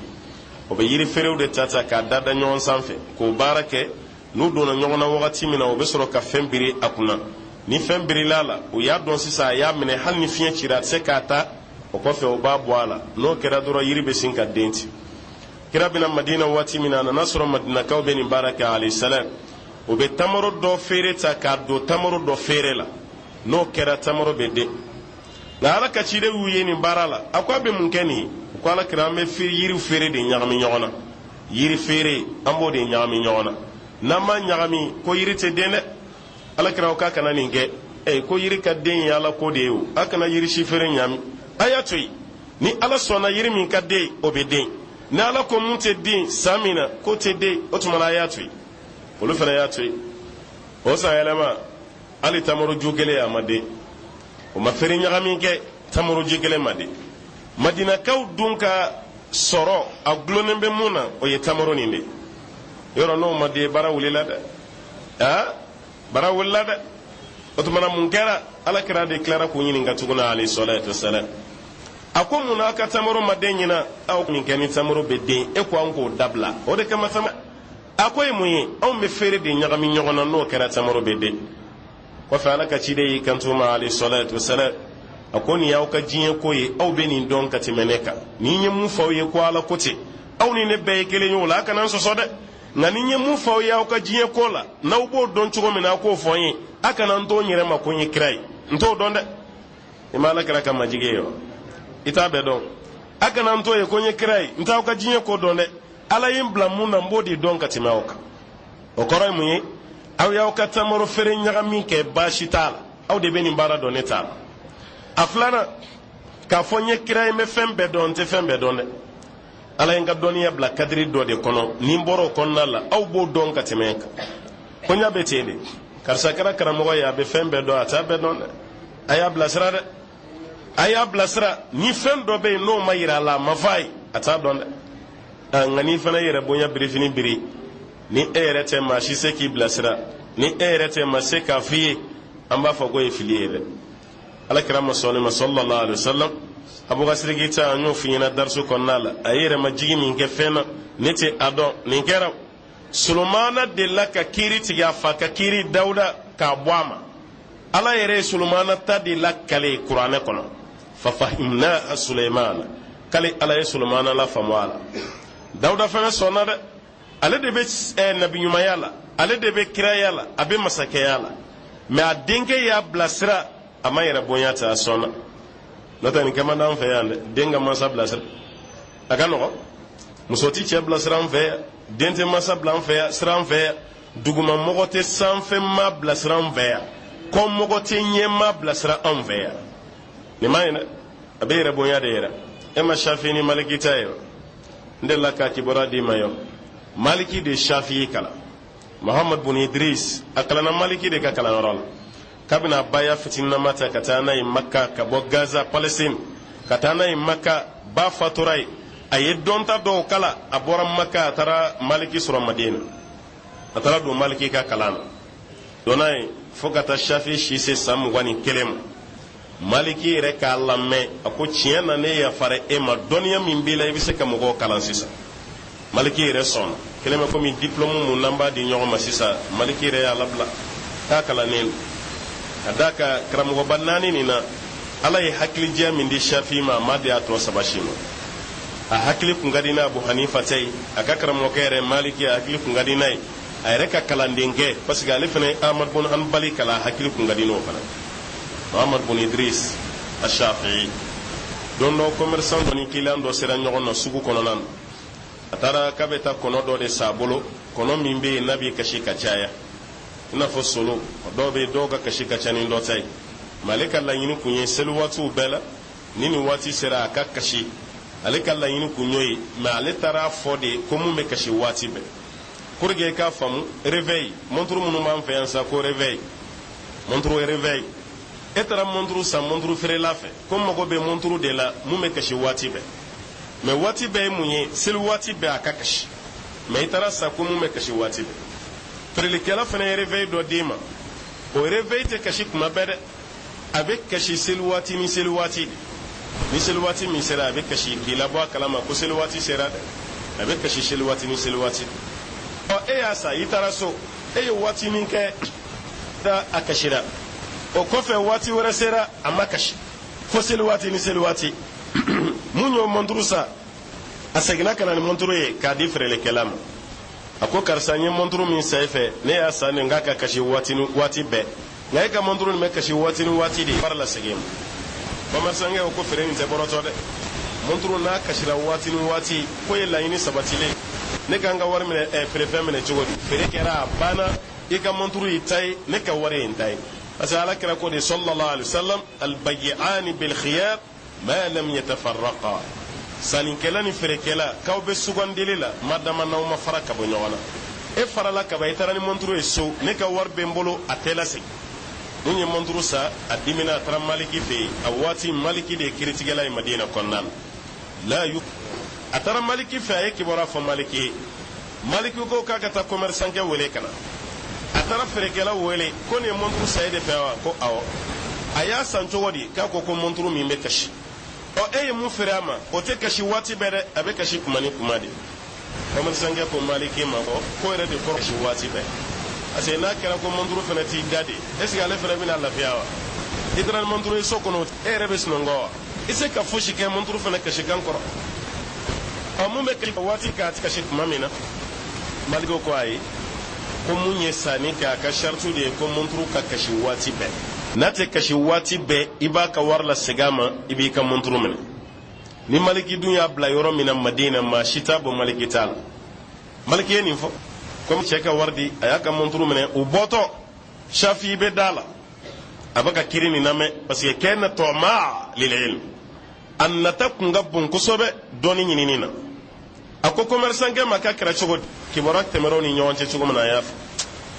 O bɛ yiri feerew de ta ta k'a da da ɲɔgɔn sanfɛ k'o baara kɛ. N'u donna ɲɔgɔn na wagati min na, o bɛ sɔrɔ ka fɛn biri a kunna. Ni fɛn birila a la, o y'a dɔn sisan a y'a minɛ, hali ni fiɲɛ cira, a tɛ se k'a ta. O kɔfɛ, o b'a bɔ a la. N'o kɛra dɔrɔn, yiri bɛ sin ka den ten. Kira bɛ na Madina waati min na, a nana sɔrɔ Madinakaw bɛ nin baara kɛ, alayhi salam. O bɛ tamaro dɔ feere ta k'a don tamaro dɔ feere la. N'o kɛra, tamaro bɛ den. Nka Ala ka ciden y'u ye nin baara la, a ko a bɛ mun kɛ nin ye? U ko, Ala kira, an bɛ yiri feere de ɲagami ɲɔgɔn na. Yiri feere, an b'o de ɲagami ɲɔgɔn na. N'an m'a ɲagami, ko yiri tɛ den dɛ. Ala kira ko k'a kana nin kɛ. Ee, ko yiri ka den ye Ala ko de ye. O a kana yiri si feere ɲami, a y'a to yen. Ni Ala sɔnna, yiri min ka den, o bɛ den. Ni Ala ko mun tɛ den san min na, k'o tɛ den, o tuma na a y'a to yen. Olu fana y'a to yen. O san yɛlɛma, hali tamaro ju kelen a ma den. O ma feere ɲagami kɛ, tamaro ju kelen ma den. Madinakaw dun ka sɔrɔ a gulonnen bɛ mun na, o ye tamaro nin de yɔrɔ. N'o ma den, baara wulila dɛ. Aa, baara wulila dɛ. O tuma na, mun kɛra? Ala kira de tilara k'u ɲininka tuguni, alayhi salatu wasalam. A ko, mun na aw ka tamaro ma den ɲina? Aw min kɛ ni tamaro bɛ den, e ko an k'o dabila, o de kama tama. A ko ye mun ye? Anw bɛ feere de ɲagami ɲɔgɔn na, n'o kɛra, tamaro bɛ den. Kɔfɛ, Ala ka ciden y'i kanto ma, alayhi salatu wasalam, a ko, nin y'aw ka diɲɛ ko ye, aw bɛ nin dɔn ka tɛmɛ ne kan. Ni n ye mun fɔ aw ye ko Ala ko ten, aw ni ne bɛɛ ye kelen ye o la, a kana n sɔsɔ dɛ. Nka ni n ye mun fɔ aw ye aw ka diɲɛ ko la, n'aw b'o dɔn cogo min na, aw k'o fɔ n ye. A kana n to n yɛrɛ ma ko n ye kira ye, n t'o dɔn dɛ. I ma Ala kira ka majigi ye wa? I t'a bɛɛ dɔn. A kana n to ye ko n ye kira ye, n t'aw ka diɲɛ ko dɔn dɛ. Ala ye n bila mun na, n b'o de dɔn ka tɛmɛ aw kan. O kɔrɔ ye mun ye? Aw y'aw ka tamaro feere ɲagami kɛ, baasi t'a la. Aw de bɛ nin baara dɔn, ne t'a la. A filanan, k'a fɔ n ye kira ye, n bɛ fɛn bɛɛ dɔn, n tɛ fɛn bɛɛ dɔn dɛ. Ala ye n ka dɔnniya bila kadiri dɔ de kɔnɔ. Ni n bɔra o kɔnɔna la, aw b'o dɔn ka tɛmɛ n kan. Ko n y'a bɛ ten de. Karisa kɛra karamɔgɔ ye, a bɛ fɛn bɛɛ dɔn, a t'a bɛɛ dɔn dɛ. A y'a bilasira dɛ, a y'a bilasira. Ni fɛn dɔ bɛ yen n'o ma yira a la, a ma f'a ye, a t'a dɔn dɛ. Nka n'i fana yɛrɛ bonya birifini biri, ni e yɛrɛ tɛ maa si se k'i bilasira, ni e yɛrɛ tɛ maa se k'a f'i ye, an b'a fɔ k'o ye fili ye dɛ. Ala kira ma sɔn ne ma, sallallahu alaihi wasallam. Abubakar Sidiki ta, an y'o f'i ɲɛna darisu kɔnɔna la. A ye yɛrɛmajigi min kɛ fɛn na, ne tɛ a dɔn. Nin kɛra, Solomana delila ka kiiri tigɛ, a fa ka kiiri Dawuda k'a bɔ a ma. Ala yɛrɛ ye Solomana ta de lakale Kuranɛ kɔnɔ: fafahimnaha Sulemana. K'ale Ala ye Solomana la faamu a la. Dawuda fana sɔnna dɛ. Ale de bɛ nabiɲumanya la, ale de bɛ kiraya la, a bɛ masakɛya la, mɛ a denkɛ y'a bilasira, a ma yɛrɛ bonya ta, a sɔnna. N'o tɛ, nin kɛ man d'an fɛ yan dɛ. Den ka mansa bilasira, a ka nɔgɔn. Muso ti cɛ bilasira an fɛ yan, den tɛ mansa bila an fɛ yan, sira an fɛ yan. Dugumamɔgɔ tɛ sanfɛma bilasira an fɛ yan, kɔmɔgɔ tɛ ɲɛma bilasira an fɛ yan. Nin ma ɲi dɛ, a bɛ yɛrɛ bonya de yɛrɛ. E ma Shafi ni Maliki ta ye wa? N delila k'a kibaruya d'i ma yɔ. Maliki de Shafi kalan, Muhammad bun Idris, a kalanna Maliki de ka kalanyɔrɔ la. Kabini a ba y'a fitininama ta ka taa n'a ye Makka, ka bɔ Gaza, Palestine, ka taa n'a ye Makka, ba fatura ye. A ye dɔnta dɔw kala. A bɔra Makka, a taara Maliki sɔrɔ Madina. A taara don Maliki ka kalan na, donna ye fo ka taa Shafi si se san 21 ma. Maliki yɛrɛ k'a lamɛn, a ko, tiɲɛ na, ne yafara e ma, dɔnniya min b'i la, i bɛ se ka mɔgɔw kalan sisan. Maliki yɛrɛ sɔnna. Kelen bɛ komi diplôme mun n'an b'a di ɲɔgɔn ma sisan. Maliki yɛrɛ y'a labila k'a kalannen don. Ka d'a kan, karamɔgɔba naani nin na, Ala ye hakilijɛ min di Shafi ma, a ma di a tɔ saba si ma. A hakili kun ka di n'a Abu Hanifa ta ye. A ka karamɔgɔkɛ yɛrɛ Maliki, a hakili kun ka di n'a ye. A yɛrɛ ka kalandenkɛ, parce que ale fana ye Ahmad bun Hanbali kalan, a hakili kun ka di n'o fana, Muhammad bun Idris Ashafi'i. Don dɔ, commerçant dɔ ni client dɔ sera ɲɔgɔn na sugu kɔnɔna na. A taara k'a bɛ taa kɔnɔ dɔ de san a bolo, kɔnɔ min bɛ yen n'a bɛ kasi ka caya, i n'a fɔ solo. Dɔw bɛ yen, dɔw ka kasi ka ca ni dɔ ta ye. Mɛ ale ka laɲini kun ye seli waatiw bɛɛ la, ni nin waati sera, a ka kasi. Ale ka laɲini kun y'o ye. Mɛ ale taara fɔ de ko mun bɛ kasi waati bɛɛ. Pour que i k'a faamu, réveil montre minnu b'an fɛ yan sa, ko réveil montre, réveil, e taara montre san montre feerela fɛ ko n mago bɛ montre de la mun bɛ kasi waati bɛɛ. Mɛ waati bɛɛ ye mun ye? Seli waati bɛɛ a ka kasi. Mɛ i taara san ko mun bɛ kasi waati bɛɛ. Feerelikɛla fana ye réveil dɔ d'i ma, o réveil tɛ kasi kuma bɛɛ dɛ. A bɛ kasi seli waati ni seli waati de. Ni seli waati min sera, a bɛ kasi k'i labɔ a kalama ko seli waati sera dɛ. A bɛ kasi seli waati ni seli waati. Ɔ, e y'a san, i taara so, e ye waati min kɛ da a kasira, o kɔfɛ waati wɛrɛ sera, a ma kasi fo seli waati ni seli waati. Mun y'o monturu san, a seginna ka na ni monturu ye k'a di feerelikɛla ma. A ko: "Karisa, n ye monturu min san e fɛ, ne y'a san nin k'a ka kasi waati ni waati bɛɛ, nka e ka monturu nin bɛ kasi waati ni waati de. Wari lasegin ma." Commerçant ko: "Feere nin tɛ bɔrɔtɔ dɛ. Monturu n'a kasira waati ni waati, k'o ye laɲini sabatilen. Ne k'an ka wari minɛ, feerefɛn minɛ cogo di? Feere kɛra, a banna. I ka monturu y'i ta ye, ne ka wari ye n ta ye, parce que Ala kira ko de, sallallahu alaihi wasallam: albayi'ani bil khiyar ma lam yatafarraqa. Sannikɛla ni feerekɛla, k'aw bɛ sugandili la, ma dama n'aw ma fara ka bɔ ɲɔgɔn na. E farala kaba, i taara ni monturu ye so, ne ka wari bɛ n bolo, a tɛ lasegin." Mun ye monturu san, a dimina, a taara Maliki fɛ yen. A waati, Maliki de ye kiritigɛla ye Madina kɔnɔna na. La yu, a taara Maliki fɛ, a ye kibaruya fɔ Maliki ye. Maliki ko k'a ka taa commerçant kɛ wele ka na. A taara feerekɛla wele ko: "Nin ye monturu san e de fɛ wa?" Ko: "Awɔ." "A y'a san cogo di?" K'a ko ko monturu min bɛ kasi. "Ɔ, e ye mun feere a ma? O tɛ kasi waati bɛɛ dɛ, a bɛ kasi kuma ni kuma de." Commerçant kɛ ko Maliki ma ko ko yɛrɛ de kɔrɔ kasi waati bɛɛ, parce que n'a kɛra ko monturu fana t'i da de, est ce que ale fana bɛna lafiya wa? I taara ni monturu ye so kɔnɔ, e yɛrɛ bɛ sunɔgɔ wa? I se ka fosi kɛ monturu fana kasikan kɔrɔ. Ɔ, mun bɛ kasi waati k'a kasi tuma min na? Maliki ko ayi, ko mun ye sanni kɛ, a ka saritu de ye ko monturu ka kasi waati bɛɛ. N'a tɛ kasi waati bɛɛ, i b'a ka wari lasegin a ma, i b'i ka monturu minɛ. Ni Maliki dun y'a bila yɔrɔ min na Madina, maa si t'a bɔ Maliki t'a la. Maliki ye nin fɔ komi cɛ ka wari di, a y'a ka monturu minɛ. U bɔtɔ, Shafi bɛ da la, a bɛ ka kiri nin lamɛn, parce que kana tɔma lil ilm, a nata kun ka bon kosɛbɛ dɔɔni ɲinini na. A ko commerçant kɛ ma k'a kɛra cogo di? Kibaruya tɛmɛrɛw ni ɲɔgɔn cɛ cogo min na, a y'a fɔ.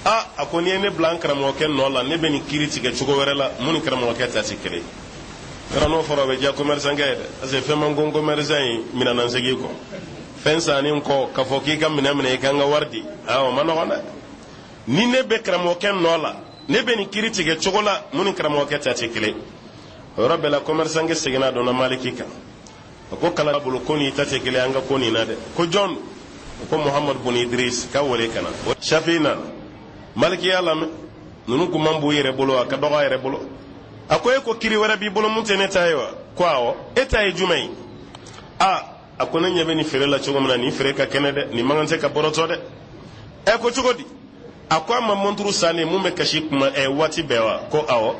A a ko: "N'i ye ne bila an karamɔgɔkɛ nɔ la, ne bɛ nin kiri tigɛ cogo wɛrɛ la, mun ni karamɔgɔkɛ ta tɛ kelen ye." Yɔrɔ n'o fɔra, o bɛ diya commerçant kɛ ye dɛ, parce que fɛn man ko commerçant ye minɛnansegin kɔ, fɛn sanni kɔ, k'a fɔ k'i ka minɛ minɛ, i k'an ka wari di, aa, o ma nɔgɔn dɛ. "Ni ne bɛ karamɔgɔkɛ nɔ la, ne bɛ nin kiri tigɛ cogo la, mun ni karamɔgɔkɛ ta tɛ kelen." O yɔrɔ bɛɛ la, commerçant kɛ seginna a donna Maliki kan. A ko: "Kala bolo ko n'i ta tɛ kelen an ka ko nin na dɛ." Ko: "Jɔn?" O ko: "Muhamadu bun Idris." Ka wele ka na. Shafi nana, Maliki y'a lamɛn. Ninnu kun man b'u yɛrɛ bolo, a ka dɔgɔ a yɛrɛ bolo. A ko: "E ko kiri wɛrɛ b'i bolo mun tɛ ne ta ye wa?" Ko: "Awɔ." "E ta ye jumɛn ye?" A a ko: "Ne ɲɛ bɛ nin feere la cogo min na, nin feere ka kɛnɛ dɛ, nin man kan tɛ ka bɔrɔtɔ dɛ." "Ɛ, ko cogo di?" A ko: "A ma monturu san de mun bɛ kasi kuma waati bɛɛ wa?" Ko: "Awɔ."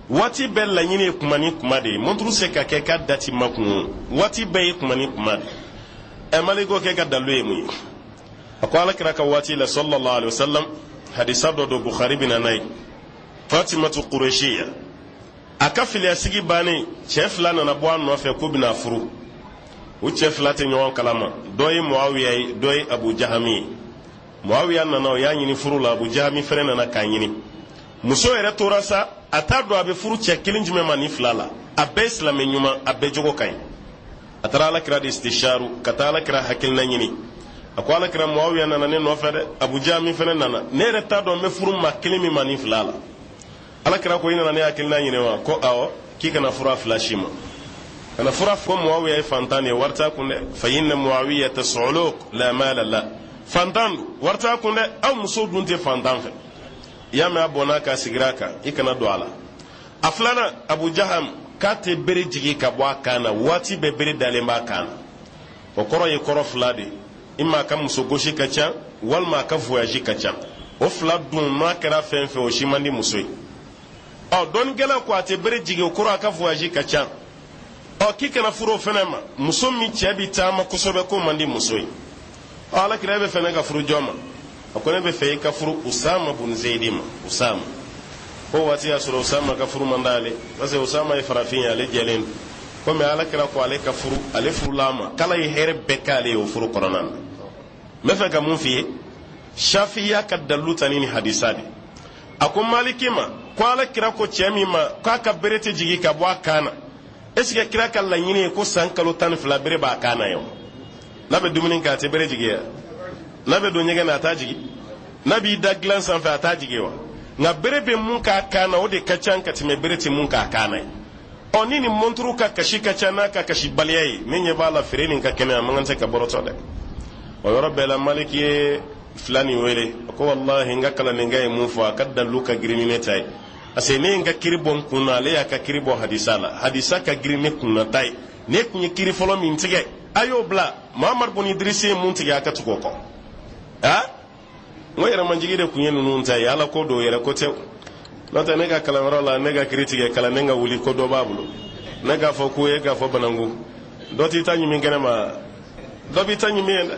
"Waati bɛɛ laɲini ye kuma ni kuma de ye. Monturu se ka kɛ k'a dati ma kun, waati bɛɛ ye kuma ni kuma de." Ɛ, Maliki ko k'e ka dalu ye mun ye? A ko: "Ala kira ka waati la, sallallahu alaihi wasallam, hadisa dɔ don, Bukhari bɛ na n'a ye. Fatimatu Qurayshiyya, a ka filiyasigi bannen, cɛ fila nana bɔ a nɔfɛ k'u bɛna furu. U cɛ fila tɛ ɲɔgɔn kalama. Dɔ ye Muawiya ye, dɔ ye Abu Jahami ye. Muawiya nana, o y'a ɲini furu la. Abu Jahami fɛnɛ nana k'a ɲini. Muso yɛrɛ tora sa, a t'a dɔn a bɛ furu cɛ kelen jumɛn ma ni fila la. A bɛɛ ye silamɛ ɲuman, a bɛɛ jogo ka ɲi. A taara Ala kira de istisharu, ka taa Ala kira hakilina ɲini. A ko: 'Ala kira, Muawiya nana ne nɔfɛ dɛ, Abu Jahami fɛnɛ nana. Ne yɛrɛ t'a dɔn n bɛ furu maa kelen min ma ni fila la.' Ala kira ko: 'I nana ne hakilina ɲini wa?' Ko: 'Awɔ.' K'i kana fura fila si ma, kana fura ko Muawiya ye fantan de ye, wari t'a kun dɛ. Fa inna Muawiya su'luk la mala la, fantan don, wari t'a kun dɛ. Aw musow dun tɛ fantan fɛ. I y'a mɛn, a bɔnna k'a sigira a kan, i kana don a la. A filanan, Abu Jaham, k'a tɛ bere jigin ka bɔ a kan na, waati bɛɛ bere dalen b'a kan na. O kɔrɔ ye kɔrɔ fila de ye: i ma a ka muso gosi ka ca, walima a ka voyage ka ca. O fila dun, n'a kɛra fɛn fɛn, o si man di muso ye. Ɔ, dɔnnikɛla ko a tɛ bere jigin, o kɔrɔ a ka voyage ka ca. Ɔ, k'i kana furu o fɛnɛ ma. Muso min cɛ bi taama kosɛbɛ, k'o man di muso ye. Ɔ, Ala kira, e bɛ fɛ ne ka furu jɔn ma? A ko: 'Ne bɛ fɛ i ka furu Usama bun Zeyidi ma.' Usama ko waati y'a sɔrɔ Usama ka furu man d'ale, parce que Usama ye farafin ye, ale jɛlen don. Komi Ala kira ko ale ka furu, ale furula a ma, k'Ala ye hɛrɛ bɛɛ k'ale ye o furu kɔnɔna na. N bɛ fɛ ka mun f'i ye? Shafiya ka dalilu ta ni nin hadisa de. A ko Maliki ma ko Ala kira ko cɛ min ma k'a ka bere tɛ jigin ka bɔ a kan na, est ce que kira ka laɲini ye ko san kalo 12 bere b'a kan na ye wa? N'a bɛ dumuni kɛ, a tɛ bere jigin ya? N'a bɛ don ɲɛgɛn na, a t'a jigin? N'a b'i da dilan sanfɛ, a t'a jigin wa? Nka bere bɛ mun k'a kan na, o de ka ca ka tɛmɛ bere tɛ mun k'a kan na ye. Ɔ, ni nin mɔnturu ka kasi ka ca n'a ka kasibaliya ye, ne ɲɛ b'a la feere nin ka kɛnɛ, a man kan tɛ ka bɔrɔtɔ dɛ. O yɔrɔ bɛɛ la, Maliki ye fila nin wele, a ko: "Walahi, n ka kalandenkɛ ye mun fɔ, a ka dalilu ka girin ni ne ta ye, parce que ne ye n ka kiri bɔ n kun na, ale y'a ka kiri bɔ hadisa la. Hadisa ka girin ne kun na ta ye. Ne tun ye kiri fɔlɔ min tigɛ, a y'o bila. Muhamadu bun Idirisi ye mun tigɛ, a ka tugu o kɔ." A n ko yɛrɛmajigi de tun ye ninnu ta ye. Ala ko don, yɛrɛ ko tɛ. N'o tɛ, ne ka kalanyɔrɔ la, ne ka kiri tigɛ, kalanden ka wuli ko dɔ b'a bolo, ne k'a fɔ ko e k'a fɔ bananku dɔ t'i ta ɲimi kɛnɛ ma, dɔ b'i ta ɲimi ye dɛ.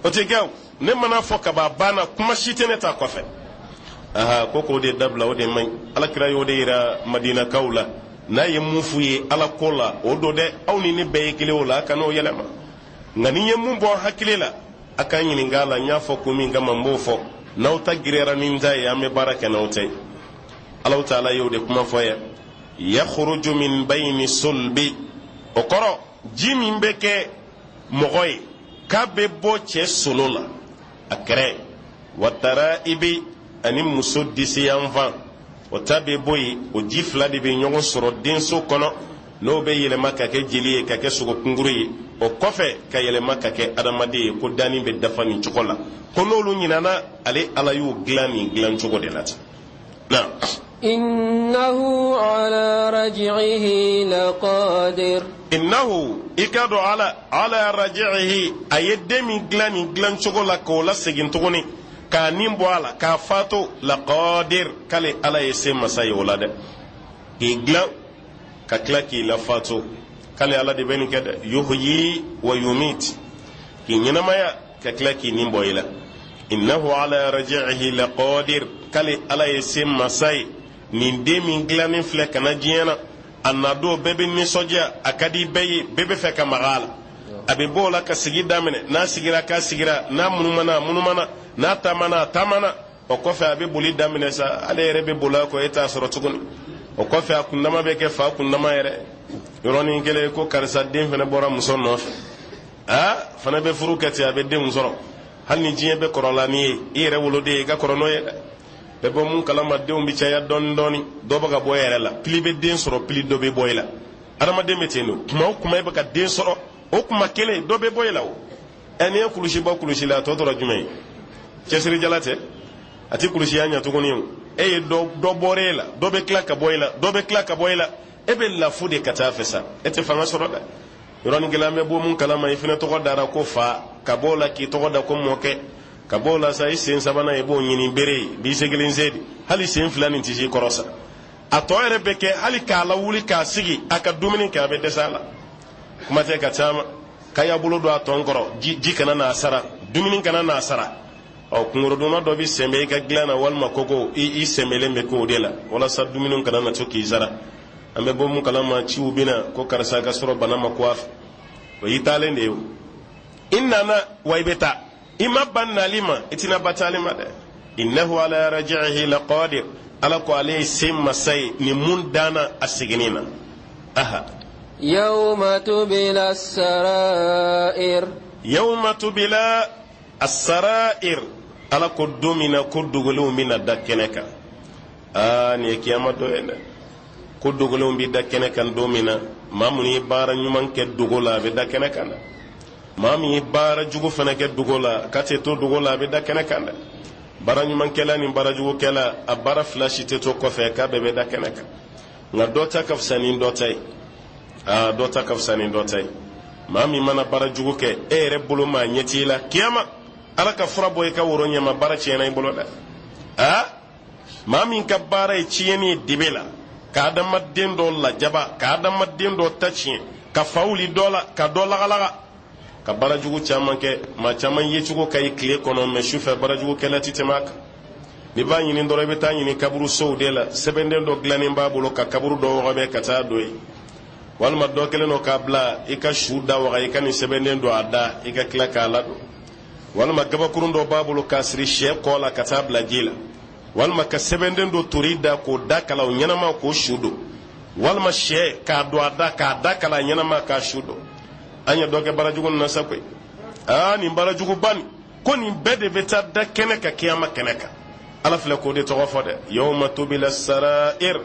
O tɛ kɛ o. Ne mana fɔ ka ban, a banna, kuma si tɛ ne ta kɔfɛ. Aha, ko k'o de dabila, o de man ɲi. Alakira y'o de yira Madinakaw la. N'a ye mun f'u ye Ala ko la, o don dɛ. Aw ni ne bɛɛ ye kelen o la, a kan'o yɛlɛma. Nka ni n ye mun bɔ hakili la, a ka ɲininka a la. N y'a fɔ ko min kama, n b'o fɔ. N'aw ta giriyara ni n ta ye, an bɛ baara kɛ n'aw ta ye. Alahu taala y'o de kuma fɔ ye: yakhruju min bayni sulbi. O kɔrɔ, ji min bɛ kɛ mɔgɔ ye, k'a bɛ bɔ cɛ solo la, a kɛrɛ wa taraibi, ani muso disi yanfan, o ta bɛ bɔ yen. O ji fila de bɛ ɲɔgɔn sɔrɔ denso kɔnɔ, n'o bɛ yɛlɛma ka kɛ jeli ye, ka kɛ sogokunkuru ye, o kɔfɛ ka yɛlɛma ka kɛ adamaden ye. Ko danni bɛ dafa nin cogo la. Ko n'olu ɲinana, ale Ala y'u dilan nin dilan cogo de la ten na. إنه على رجعه لقادر. Innahu, i k'a dɔn Ala, ala raji'ihi, a ye den min dilan nin dilan cogo la, k'o lasegin tuguni k'a nin bɔ a la, k'a fato, laqadir, k'ale Ala ye se masa ye o la dɛ. K'i dilan ka tila k'i lafato, k'ale Ala de bɛ nin kɛ dɛ. Yuhyi wa yumit, k'i ɲɛnamaya ka tila k'i nin bɔ i la. Innahu ala raji'ihi laqadir, k'ale Ala ye se masa ye. Nin den min dilannen filɛ ka na diɲɛ na, a na don bɛɛ bɛ nisɔndiya, a ka di bɛɛ ye, bɛɛ bɛ fɛ ka maga a la. A bɛ bɔ o la ka sigi daminɛ. N'a sigira k'a sigira, n'a munumana, a munumana, n'a taamana, a taamana. O kɔfɛ a bɛ boli daminɛ sa, ale yɛrɛ bɛ boli a kɔ, e t'a sɔrɔ tuguni. O kɔfɛ a kundama bɛ kɛ fa kundama yɛrɛ. Yɔrɔnin kelen ko karisa den fana bɔra muso nɔfɛ, aa fana bɛ furu kɛ ten, a bɛ denw sɔrɔ. Hali ni diɲɛ bɛ kɔrɔla n'i ye, i yɛrɛ woloden, i ka kɔrɔ n'o ye dɛ. Bɛ bɔ mun kalama, denw bɛ caya dɔɔni dɔɔni, dɔ bɛ ka bɔ e yɛrɛ la. Pili bɛ den sɔrɔ, pili dɔ bɛ bɔ e la. Adamaden bɛ ten don. Kuma o kuma e bɛ ka den sɔrɔ, o kuma kelen dɔ bɛ bɔ e la. O ɛ, n'i ye kulusi bɔ kulusi la, a tɔ tora jumɛn ye? Cɛsirijala tɛ, a ti kulusiya ɲɛ tuguni. O e ye dɔ dɔ bɔra e la, dɔ bɛ tila ka bɔ e la, dɔ bɛ tila ka bɔ e la. E bɛ lafu de ka taa fɛ sa, e tɛ fanga sɔrɔ dɛ. Yɔrɔnin kelen an bɛ bɔ mun kalama, i fana tɔgɔ dara ko fa, ka bɔ o la k'i tɔgɔ da ko mɔkɛ, ka bɔ o la sa, i sen sabanan i b'o ɲini bere ye, b'i se kelen se de, hali sen fila nin tɛ s'i kɔrɔ sa. A tɔ yɛrɛ bɛ kɛ hali k'a lawuli k'a sigi a ka dumuni kɛ, a bɛ dɛsɛ a la. Kuma tɛ ka caman k'a y'a bolo don a tɔn kɔrɔ, ji kana n'a sara, dumuni kana n'a sara. Ɔ, kungorodonna dɔ bɛ sɛnbɛ i ka dilan na, walima koko, i sɛnbɛlen bɛ k'o de la walasa dumuni kana na to k'i sara. An bɛ bɔ mun kalama, ciw bɛ na ko karisa ka sɔrɔ bana ma ko a fɛ, o y'i taalen de ye. O i nana wa, i bɛ taa, i ma ban nali ma, i tɛna ba taali ma dɛ. Innahu ala raji'ihi laqadir. Ala ko ale ye se masa ye nin mun danna a seginni na. Aha. يوم تبلى السرائر. Yawma tubila asarair, Ala ko don min na ko dogolenw bɛna da kɛnɛ kan. Aa, nin ye kiyama dɔ ye dɛ. Ko dogolenw bɛ da kɛnɛ kan don min na, maa minnu ye baara ɲuman kɛ dogo la, a bɛ da kɛnɛ kan dɛ. Maa min ye baara jugu fana kɛ dogo la, k'a tɛ to dogo la, a bɛ da kɛnɛ kan dɛ. Baara ɲumankɛla ni baara jugukɛla, a baara fila si tɛ to kɔfɛ, k'a bɛɛ bɛ da kɛnɛ kan. Nka dɔ ta ka fisa ni dɔ ta ye. Aa, dɔ ta ka fisa ni dɔ ta ye. Maa min mana baara jugu kɛ, e yɛrɛ bolo maa ɲɛ t'i la kiyama, Ala ka fura bɔ i ka woro ɲɛma, baara tiɲɛna i bolo dɛ. Aa, maa min ka baara ye tiɲɛni ye dibi la, ka adamaden dɔ lajaba, ka adamaden dɔ ta tiɲɛ, ka fa wuli dɔ la, ka dɔ lagalaga, ka baara jugu caman kɛ, maa caman yecogo ka ɲi tile kɔnɔ, mɛ sufɛ baara jugukɛla ti tɛmɛ a kan. N'i b'a ɲini dɔrɔn, i bɛ taa ɲini kaburu sow de la. Sɛbɛnden dɔ dilannen b'a bolo ka kaburu dɔ wɔgɔbɛ ka taa don yen, walima dɔ kɛlen don k'a bila i ka su da waga, i ka nin sɛbɛnden don a da, i ka tila k'a ladon, walima gabakurun dɔ b'a bolo k'a siri sɛ kɔ la ka taa bila ji la, walima ka sɛbɛnden dɔ tori da k'o da kala o ɲɛnama k'o su don, walima sɛ k'a don a da k'a da kala ɲɛnama k'a su don. An ye dɔ kɛ baarajugu nin na sa koyi. Aa, nin baarajuguba nin, ko nin bɛɛ de bɛ taa da kɛnɛ kan kiyama kɛnɛ kan. Ala filɛ k'o de tɔgɔ fɔ dɛ, yawma tubila sarair,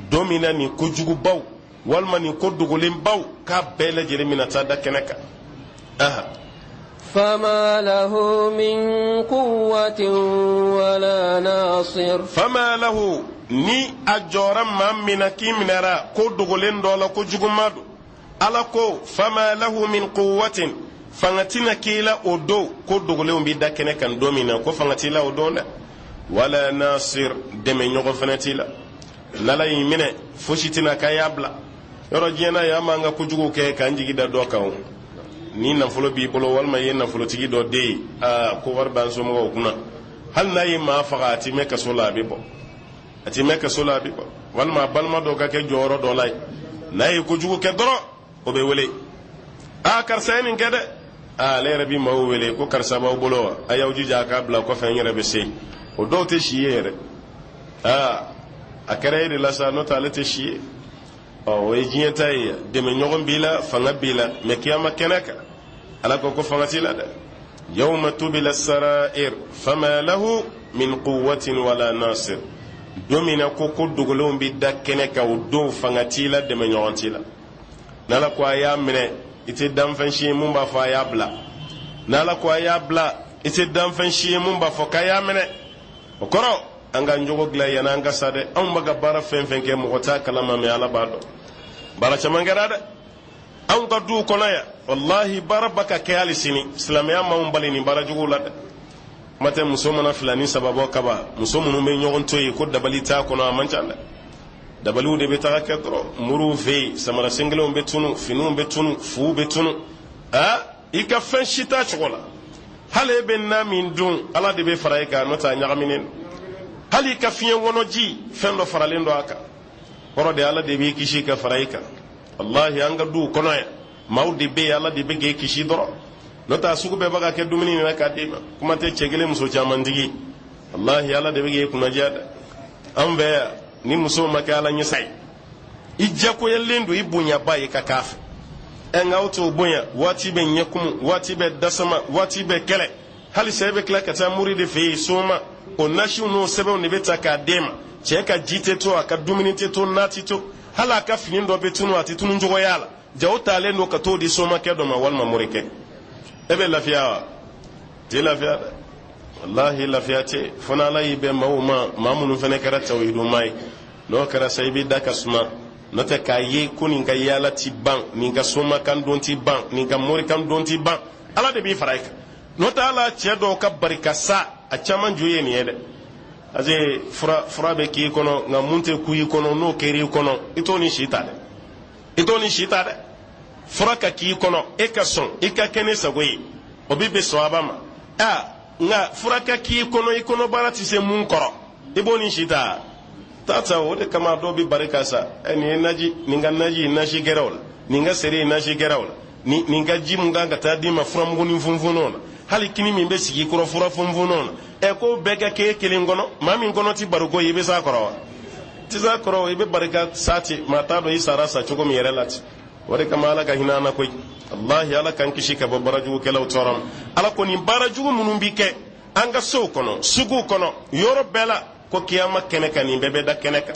don min na nin kojugubaw walima nin ko dogolenbaw k'a bɛɛ lajɛlen bɛna taa da kɛnɛ kan. Aha. فما له من قوة ولا ناصر. Fama lahu, ni a jɔra maa min na k'i minɛra ko dogolen dɔ la, ko juguma don, Ala ko fama lahu min quwwatin, fanga tɛna k'i la o don. Ko dogolenw bɛ da kɛnɛ kan don min na, ko fanga t'i la o don dɛ, wala nasir, dɛmɛ ɲɔgɔn fana t'i la. N'Ala y'i minɛ, fosi tɛna k'a y'a bila yɔrɔ. Diɲɛ na yan, an b'an ka kojugu kɛ k'an jigi da dɔ kan. O ni nafolo b'i bolo walima i ye nafolotigi dɔ den ye, aa, ko wari b'an somɔgɔw kunna, hali n'a ye maa faga, a ti mɛn kaso la, a bɛ bɔ. A ti mɛn kaso la, a bɛ bɔ. Walima a balima dɔ ka kɛ jɔyɔrɔ dɔ la yen, n'a ye kojugu kɛ dɔrɔn, o bɛ wele: aa, karisa ye nin kɛ dɛ. Aa, ale yɛrɛ bi maaw wele ko karisa b'aw bolo wa? A y'aw jija a k'a bila kɔfɛ, n yɛrɛ bɛ se. O dɔw tɛ si ye yɛrɛ. Aa, a kɛra e de la sa, n'o tɛ ale tɛ si ye. Ɔ, o ye diɲɛ ta ye, dɛmɛ ɲɔgɔn b'i la, fanga b'i la, mɛ kiyama kɛnɛ kan, Ala ko ko fanga t'i la dɛ. Yawma tubila sarair fama lahu min quwwatin wala nasir, don min na ko ko dogolenw bɛ da kɛnɛ kan, o don fanga t'i la, dɛmɛ ɲɔgɔn t'i la. N'Ala ko a y'a minɛ, i tɛ danfɛn si ye mun b'a fɔ a y'a bila. N'Ala ko a y'a bila, i tɛ danfɛn si ye mun b'a fɔ k'a y'a minɛ. O kɔrɔ, an k'an jogo dilan yanni an ka sa dɛ. Anw bɛ ka baara fɛn fɛn kɛ, mɔgɔ t'a kalama, mɛ Ala b'a dɔn. Baara caman kɛra dɛ anw ka duw kɔnɔ yan. Walahi, baara ba ka kɛ hali sini, silamɛya m'anw bali nin baara juguw la dɛ. Kuma tɛ muso mana fila ni saba bɔ kaba, muso minnu bɛ ɲɔgɔn to yen ko dabali t'a kɔnɔ, a man ca dɛ. Dabaliw de bɛ taga kɛ dɔrɔn muruw fɛ yen, samara sen kelenw bɛ tunu, finiw bɛ tunu, fuw bɛ tunu. Aa, i ka fɛn si t'a cogo la. Hali e bɛ na min dun, Ala de bɛ fara e kan, n'o tɛ a ɲagaminen don. Hali i ka fiɲɛ kɔnɔ ji, fɛn dɔ faralen don a kan, kɔrɔ de Ala de b'i kisi ka fara i kan. Walahi, an ka duw kɔnɔ yan, maaw de bɛ yen, Ala de bɛ k'e kisi dɔrɔn, n'o tɛ a sugu bɛɛ bɛ ka kɛ dumuni na k'a d'e ma. Kuma tɛ cɛ kelen muso caman tigi. Walahi, Ala de bɛ k'e kunnajiya dɛ. An fɛ yan, ni muso ma kɛ Ala ɲɛsa ye, i diyagoyalen don i bonyaba ye ka k'a fɛ. Ɛ, nka aw t'o bonya, waati bɛ ɲɛkumu, waati bɛ dasama, waati bɛ kɛlɛ. Halisa e bɛ tila ka taa mori de fɛ yen, soma o nasiw n'o sɛbɛnw de bɛ ta k'a d'e ma. Cɛ ka ji tɛ to, a ka dumuni tɛ to, na tɛ to, hali a ka fini dɔ bɛ tunu, a tɛ tunu cogoya la. Jaw talen don ka t'o di somakɛ dɔ ma walima morikɛ. E bɛ lafiya wa? Tɛ lafiya dɛ. Walahi, lafiya tɛ, fo n'Ala y'i bɛn maaw ma, maa minnu fana kɛra tawhiduma ye. N'o kɛra sa, i b'i da ka suma. N'o tɛ, k'a ye ko nin ka yaala ti ban, nin ka somakan don ti ban, nin ka morikan don ti ban, Ala de b'i fara i kan. N'o tɛ, ala cɛ dɔw ka barika sa, a caman ju ye nin ye dɛ. Parce que fura bɛ k'i kɔnɔ, nka mun tɛ ku i kɔnɔ, n'o kɛr'i kɔnɔ, i t'o ni si ta dɛ, i t'o ni si ta dɛ. Fura ka k'i kɔnɔ, e ka sɔn i ka kɛ ne sago ye, o bɛ bɛn sɔaba ma. Aa, nka fura ka k'i kɔnɔ, i kɔnɔbara tɛ se mun kɔrɔ, i b'o ni si ta ta ta. O de kama dɔw bɛ barika sa. Ɛ, nin ye naji, nin ka naji nasi gɛrɛw la, nin ka seri nasi gɛrɛw la, nin ka ji mun kan ka taa d'i ma furamugu ni funfunw na, hali kini min bɛ sigi i kɔrɔ fura funfunw na. Ɛ, k'o bɛɛ ka k'e kelen kɔnɔ, maa min kɔnɔ ti bariko ye, i bɛ s'a kɔrɔ wa? Tɛ s'a kɔrɔ. I bɛ barika sa ten, maa t'a dɔn i sara sa cogo min yɛrɛ la ten. O de kama, Ala ka hinɛ an na koyi. Walahi, Ala k'an kisi ka bɔ baarajugukɛlaw tɔɔrɔ ma. Ala ko nin baarajugu minnu bi kɛ an ka sow kɔnɔ, suguw kɔnɔ, yɔrɔ bɛɛ la, ko kiyama kɛnɛ kan, nin bɛɛ bɛ da kɛnɛ kan.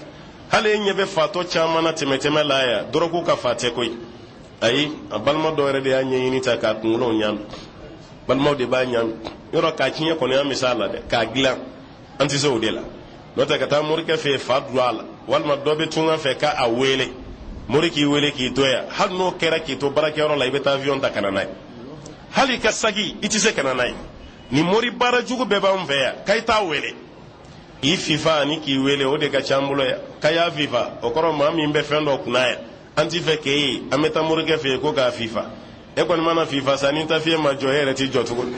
Hali e ɲɛ bɛ fatɔ caman na tɛmɛtɛmɛ la yan, dɔrɔgu ka fa tɛ koyi. Ayi, a balima dɔw yɛrɛ de y'a ɲɛɲini ta k'a kunkolo ɲami, balimaw de b'a ɲami yɔrɔ k'a tiɲɛ kɔni, an bɛ s'a la dɛ, k'a dilan an tɛ se o de la. N'o tɛ, ka taa morikɛ fɛ yen, fa don a la, walima dɔ bɛ tunga fɛ k'a wele, mori k'i wele k'i to yan, hali n'o kɛra k'i to baarakɛyɔrɔ la, i bɛ taa avion ta ka na n'a ye. Hali i ka saki, i tɛ se ka na n'a ye. Nin mori baara jugu bɛɛ b'anw fɛ yan. K'a t'a wele k'i fifa ani k'i wele, o de ka ca an bolo yan. K'a y'a fifa, o kɔrɔ maa min bɛ fɛn dɔ kunna yan, an t'i fɛ k'e ye, an bɛ taa morikɛ fɛ yen ko k'a fifa. E kɔni mana fifa sa, ni tafiye ma jɔ, e yɛrɛ t'i jɔ tuguni.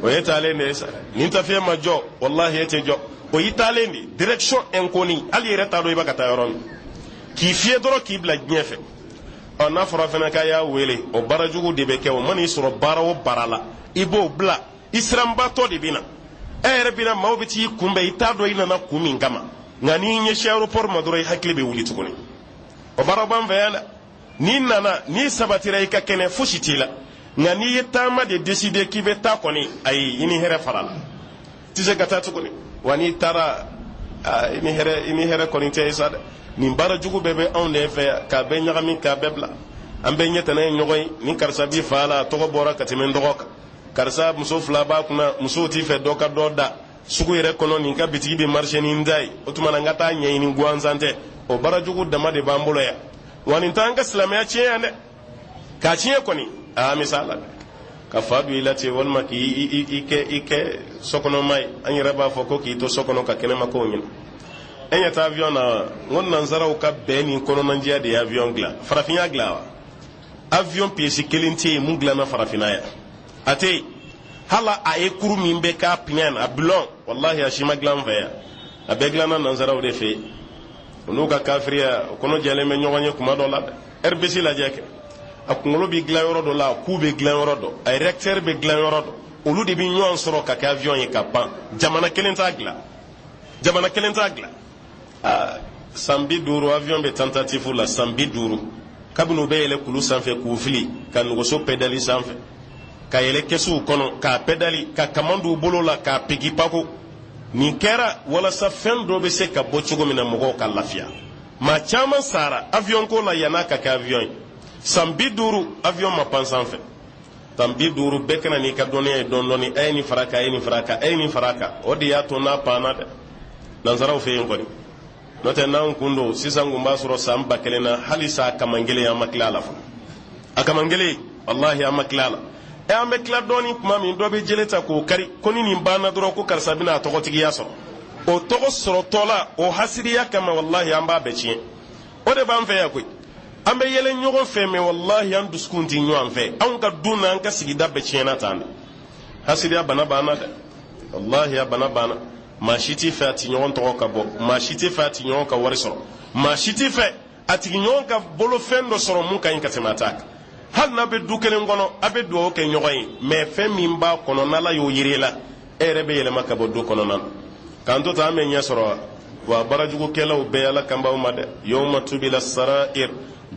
O ye taalen de ye sa. Ni tafiye ma jɔ, walahi, e tɛ jɔ. O y'i taalen de, direction inconnue, hali i yɛrɛ t'a dɔn i bɛ ka taa yɔrɔ min. K'i fiyɛ dɔrɔn k'i bila diɲɛ fɛ. Ɔ, n'a fɔra fana k'a y'a wele, o baara jugu de bɛ kɛ. O man'i sɔrɔ baara o baara la, i b'o bila, i siranbatɔ de bɛ na. E yɛrɛ bɛ na, maaw bɛ t'i kunbɛn, i t'a dɔn i nana kun min kama. Nka n'i ɲɛsin aéroport ma dɔrɔn, i hakili bɛ wuli tuguni. O baara b'an fɛ yan dɛ. N'i nana, n'i sabatira, i ka kɛnɛ, fosi t'i la. Nka n'i ye taama de décider k'i bɛ taa kɔni, ayi, i ni hɛrɛ fara la. Tɛ se ka taa tuguni. Wa n'i taara, i ni hɛrɛ, i ni hɛrɛ kɔni tɛ ye sa dɛ. Nin baara jugu bɛɛ bɛ anw de fɛ yan, k'a bɛɛ ɲagami, k'a bɛɛ bila. An bɛɛ ɲɛ tana ye ɲɔgɔn ye. Ni karisa b'i fa la, a tɔgɔ bɔra ka tɛmɛ n dɔgɔ kan. Karisa muso fila b'a kunna, musow t'i fɛ dɔ ka dɔ da sugu yɛrɛ kɔnɔ. Nin ka bitigi bɛ marché ni n ta ye, o tuma na n ka taa ɲɛɲini gansan tɛ. O baara jugu dama de b'an bolo yan. Wa nin t'an ka silamɛya tiɲɛ yan dɛ. K'a tiɲɛ kɔni, aa, misala la ka fa don i la ten, walima k'i i kɛ i kɛ sokɔnɔma ye. An yɛrɛ b'a fɔ ko k'i to so kɔnɔ ka kɛnɛma kow ɲini. E ɲɛ tɛ avion na wa? N ko nansaraw ka bɛn ni kɔnɔnajɛya de ye avion dilan. Farafin y'a dilan wa? Avion pièce kelen tɛ yen mun dilanna farafinna yan, a tɛ yen. Hali a ye kuru min bɛ k'a pinɛ na, a bulon, walahi, a si ma dilan an fɛ yan. A bɛɛ dilanna nansaraw de fɛ yen. O n'u ka kafiriya, o kɔnɔ jɛlen bɛ ɲɔgɔn ye kuma dɔ la dɛ. Airbus lajɛ kɛ, a kunkolo bɛ dilan yɔrɔ dɔ la, a ku bɛ dilan yɔrɔ dɔ, a réacteur bɛ dilan yɔrɔ dɔ. Olu de bɛ ɲɔgɔn sɔrɔ ka kɛ avion ye ka pan. Jamana kelen t'a dilan, jamana kelen t'a dilan. Aa, san 50 avion bɛ tentative la, san 50, kabini u bɛ yɛlɛ kulu sanfɛ k'u fili ka nɛgɛso pɛdali sanfɛ, ka yɛlɛ kɛsuw kɔnɔ k'a pɛdali, ka kaman d'u bolo la k'a pigi pako. Nin kɛra walasa fɛn dɔ bɛ se ka bɔ cogo min na, mɔgɔw ka lafiya. Maa caman sara avion ko la yann'a ka kɛ avion ye. San 50, avion ma pan sanfɛ. San 50, bɛɛ kana n'i ka dɔnniya ye dɔɔni dɔɔni. A ye nin fara kan, a ye nin fara kan, a ye nin fara kan. O de y'a to n'a panna dɛ, nansaraw fɛ yen kɔni. N'o tɛ, n'an kun don sisan, kun b'a sɔrɔ san 1000 na, hali sa kaman kelen, an ma tila a la fɔlɔ. A kaman kelen, walahi, an ma tila a la. Ɛ, an bɛ tila dɔɔni tuma min, dɔ bɛ jele ta k'o kari ko ni nin banna dɔrɔn, ko karisa bɛna a tɔgɔtigiya sɔrɔ. O tɔgɔ sɔrɔtɔ la, o hasiriya kama, walahi, an b'a bɛɛ tiɲɛ. O de b'an fɛ yan koyi. An bɛ yɛlɛ ɲɔgɔn fɛ mɛ, walahi, an dusukun tɛ ɲɔgɔn fɛ. Anw ka du n'an ka sigida bɛɛ tiɲɛna tan de. Hasiriya bana b'an na dɛ, walahi, a bana b'an na. Maa si t'i fɛ a ti ɲɔgɔn tɔgɔ ka bɔ, maa si t'i fɛ a ti ɲɔgɔn ka wari sɔrɔ, maa si t'i fɛ a tigi ɲɔgɔn ka bolofɛn dɔ sɔrɔ mun ka ɲi ka tɛmɛ a ta kan. Hali n'a bɛ du kelen kɔnɔ, a bɛ dugawu kɛ ɲɔgɔn ye mɛ, fɛn min b'a kɔnɔ, n'ala y'o yiri la, e yɛrɛ bɛ yɛlɛma ka bɔ du kɔnɔna na. K'an to tan, an bɛ ɲɛ sɔrɔ wa? Baarajugukɛlaw bɛɛ, Ala kan b'aw ma dɛ. Yawma tubila sarair,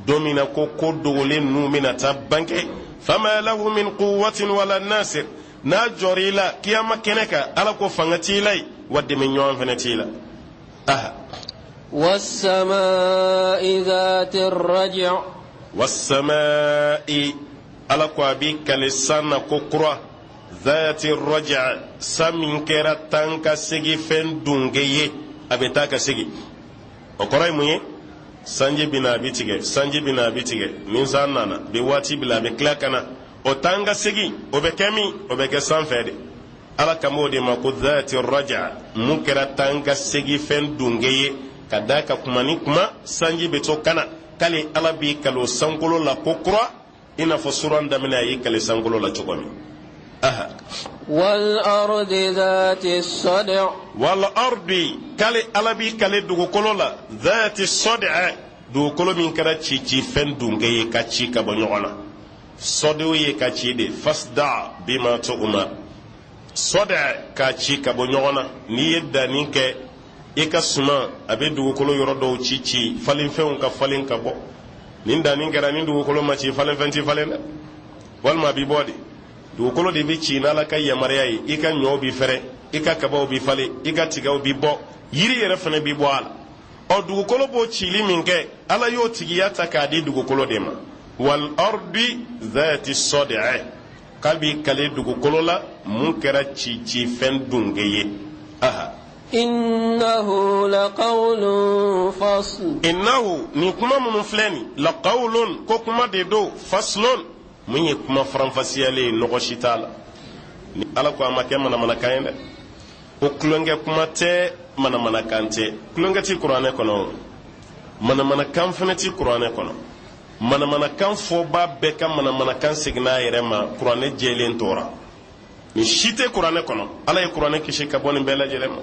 don min na ko ko dogolen ninnu bɛna taa bange. Fama lahu min quwwatin wala nasir. N'a jɔr'i la kiyama kɛnɛ kan, Ala ko fanga t'i la yen, wa dɛmɛ ɲɔgɔn fɛnɛ t'i la. Aha. والسماء ذات الرجع. والسماء, Ala ko a b'i kale san na ko kura, ذات الرجع, san min kɛra tan ka segi fɛn dunge ye, a bɛ taa ka segi. O kɔrɔ ye mun ye? Sanji bina, a bɛ tigɛ, sanji bina, a bɛ tigɛ. Ni san nana bi, waati bila, a bɛ tila ka na. O tan ka segi, o bɛ kɛ min? O bɛ kɛ san fɛ de. Ala kan b'o de ma ko ذات الرجع, mun kɛra tan ka segi fɛn dunge ye, ka da ka kuma ni kuma sanji bɛ to kana. K'ale Ala b'i kalo sankolo la ko kura, i n'a fɔ suran daminɛ a y'i kale sankolo la cogo min. Aha. والأرض ذات الصدع. والأرض, k'ale Ala b'i kale dugukolo la, ذات الصدع, dugukolo min kɛra ci ci fɛn dunge ye, ka ci ka bɔ ɲɔgɔn na. Sɔdiw ye ka ci de, فاصدع بما تؤمر. صدع, ka ci ka bɔ ɲɔgɔn na. N'i ye danni kɛ i ka suma, a bɛ dugukolo yɔrɔ dɔw ci ci, falenfɛnw ka falen ka bɔ. Nin danni kɛra, ni dugukolo ma ci, falenfɛn ti falen dɛ, walima a bi bɔ de. Dugukolo de bɛ ci n'Ala ka yamaruya ye. I ka ɲɔw bi fɛrɛ, i ka kabaw bi falen, i ka tigaw bi bɔ, yiri yɛrɛ fana bi bɔ a la. Ɔ, dugukolo b'o cili min kɛ, Ala y'o tigiya ta k'a di dugukolo de ma. والأرض ذات الصدع, k'a b'i kale dugukolo la mun kɛra ci ci fɛn dunge ye. Aha. إنه لقول فصل. إنه, nin kuma minnu filɛ nin, لقول, ko kuma de don, فصل, mun ye kuma faranfasiyalen ye, nɔgɔ si t'a la. Ni Ala ko a ma kɛ manamanakan ye dɛ, ko tulonkɛ kuma tɛ, manamanakan tɛ. Tulonkɛ ti kuranɛ kɔnɔ, manamanakan fɛnɛ ti kuranɛ kɔnɔ. Manamanakan fɔba bɛɛ ka manamanakan seginna a yɛrɛ ma. Kuranɛ jɛlen tora, nin si tɛ kuranɛ kɔnɔ. Ala ye kuranɛ kisi ka bɔ nin bɛɛ lajɛlen ma.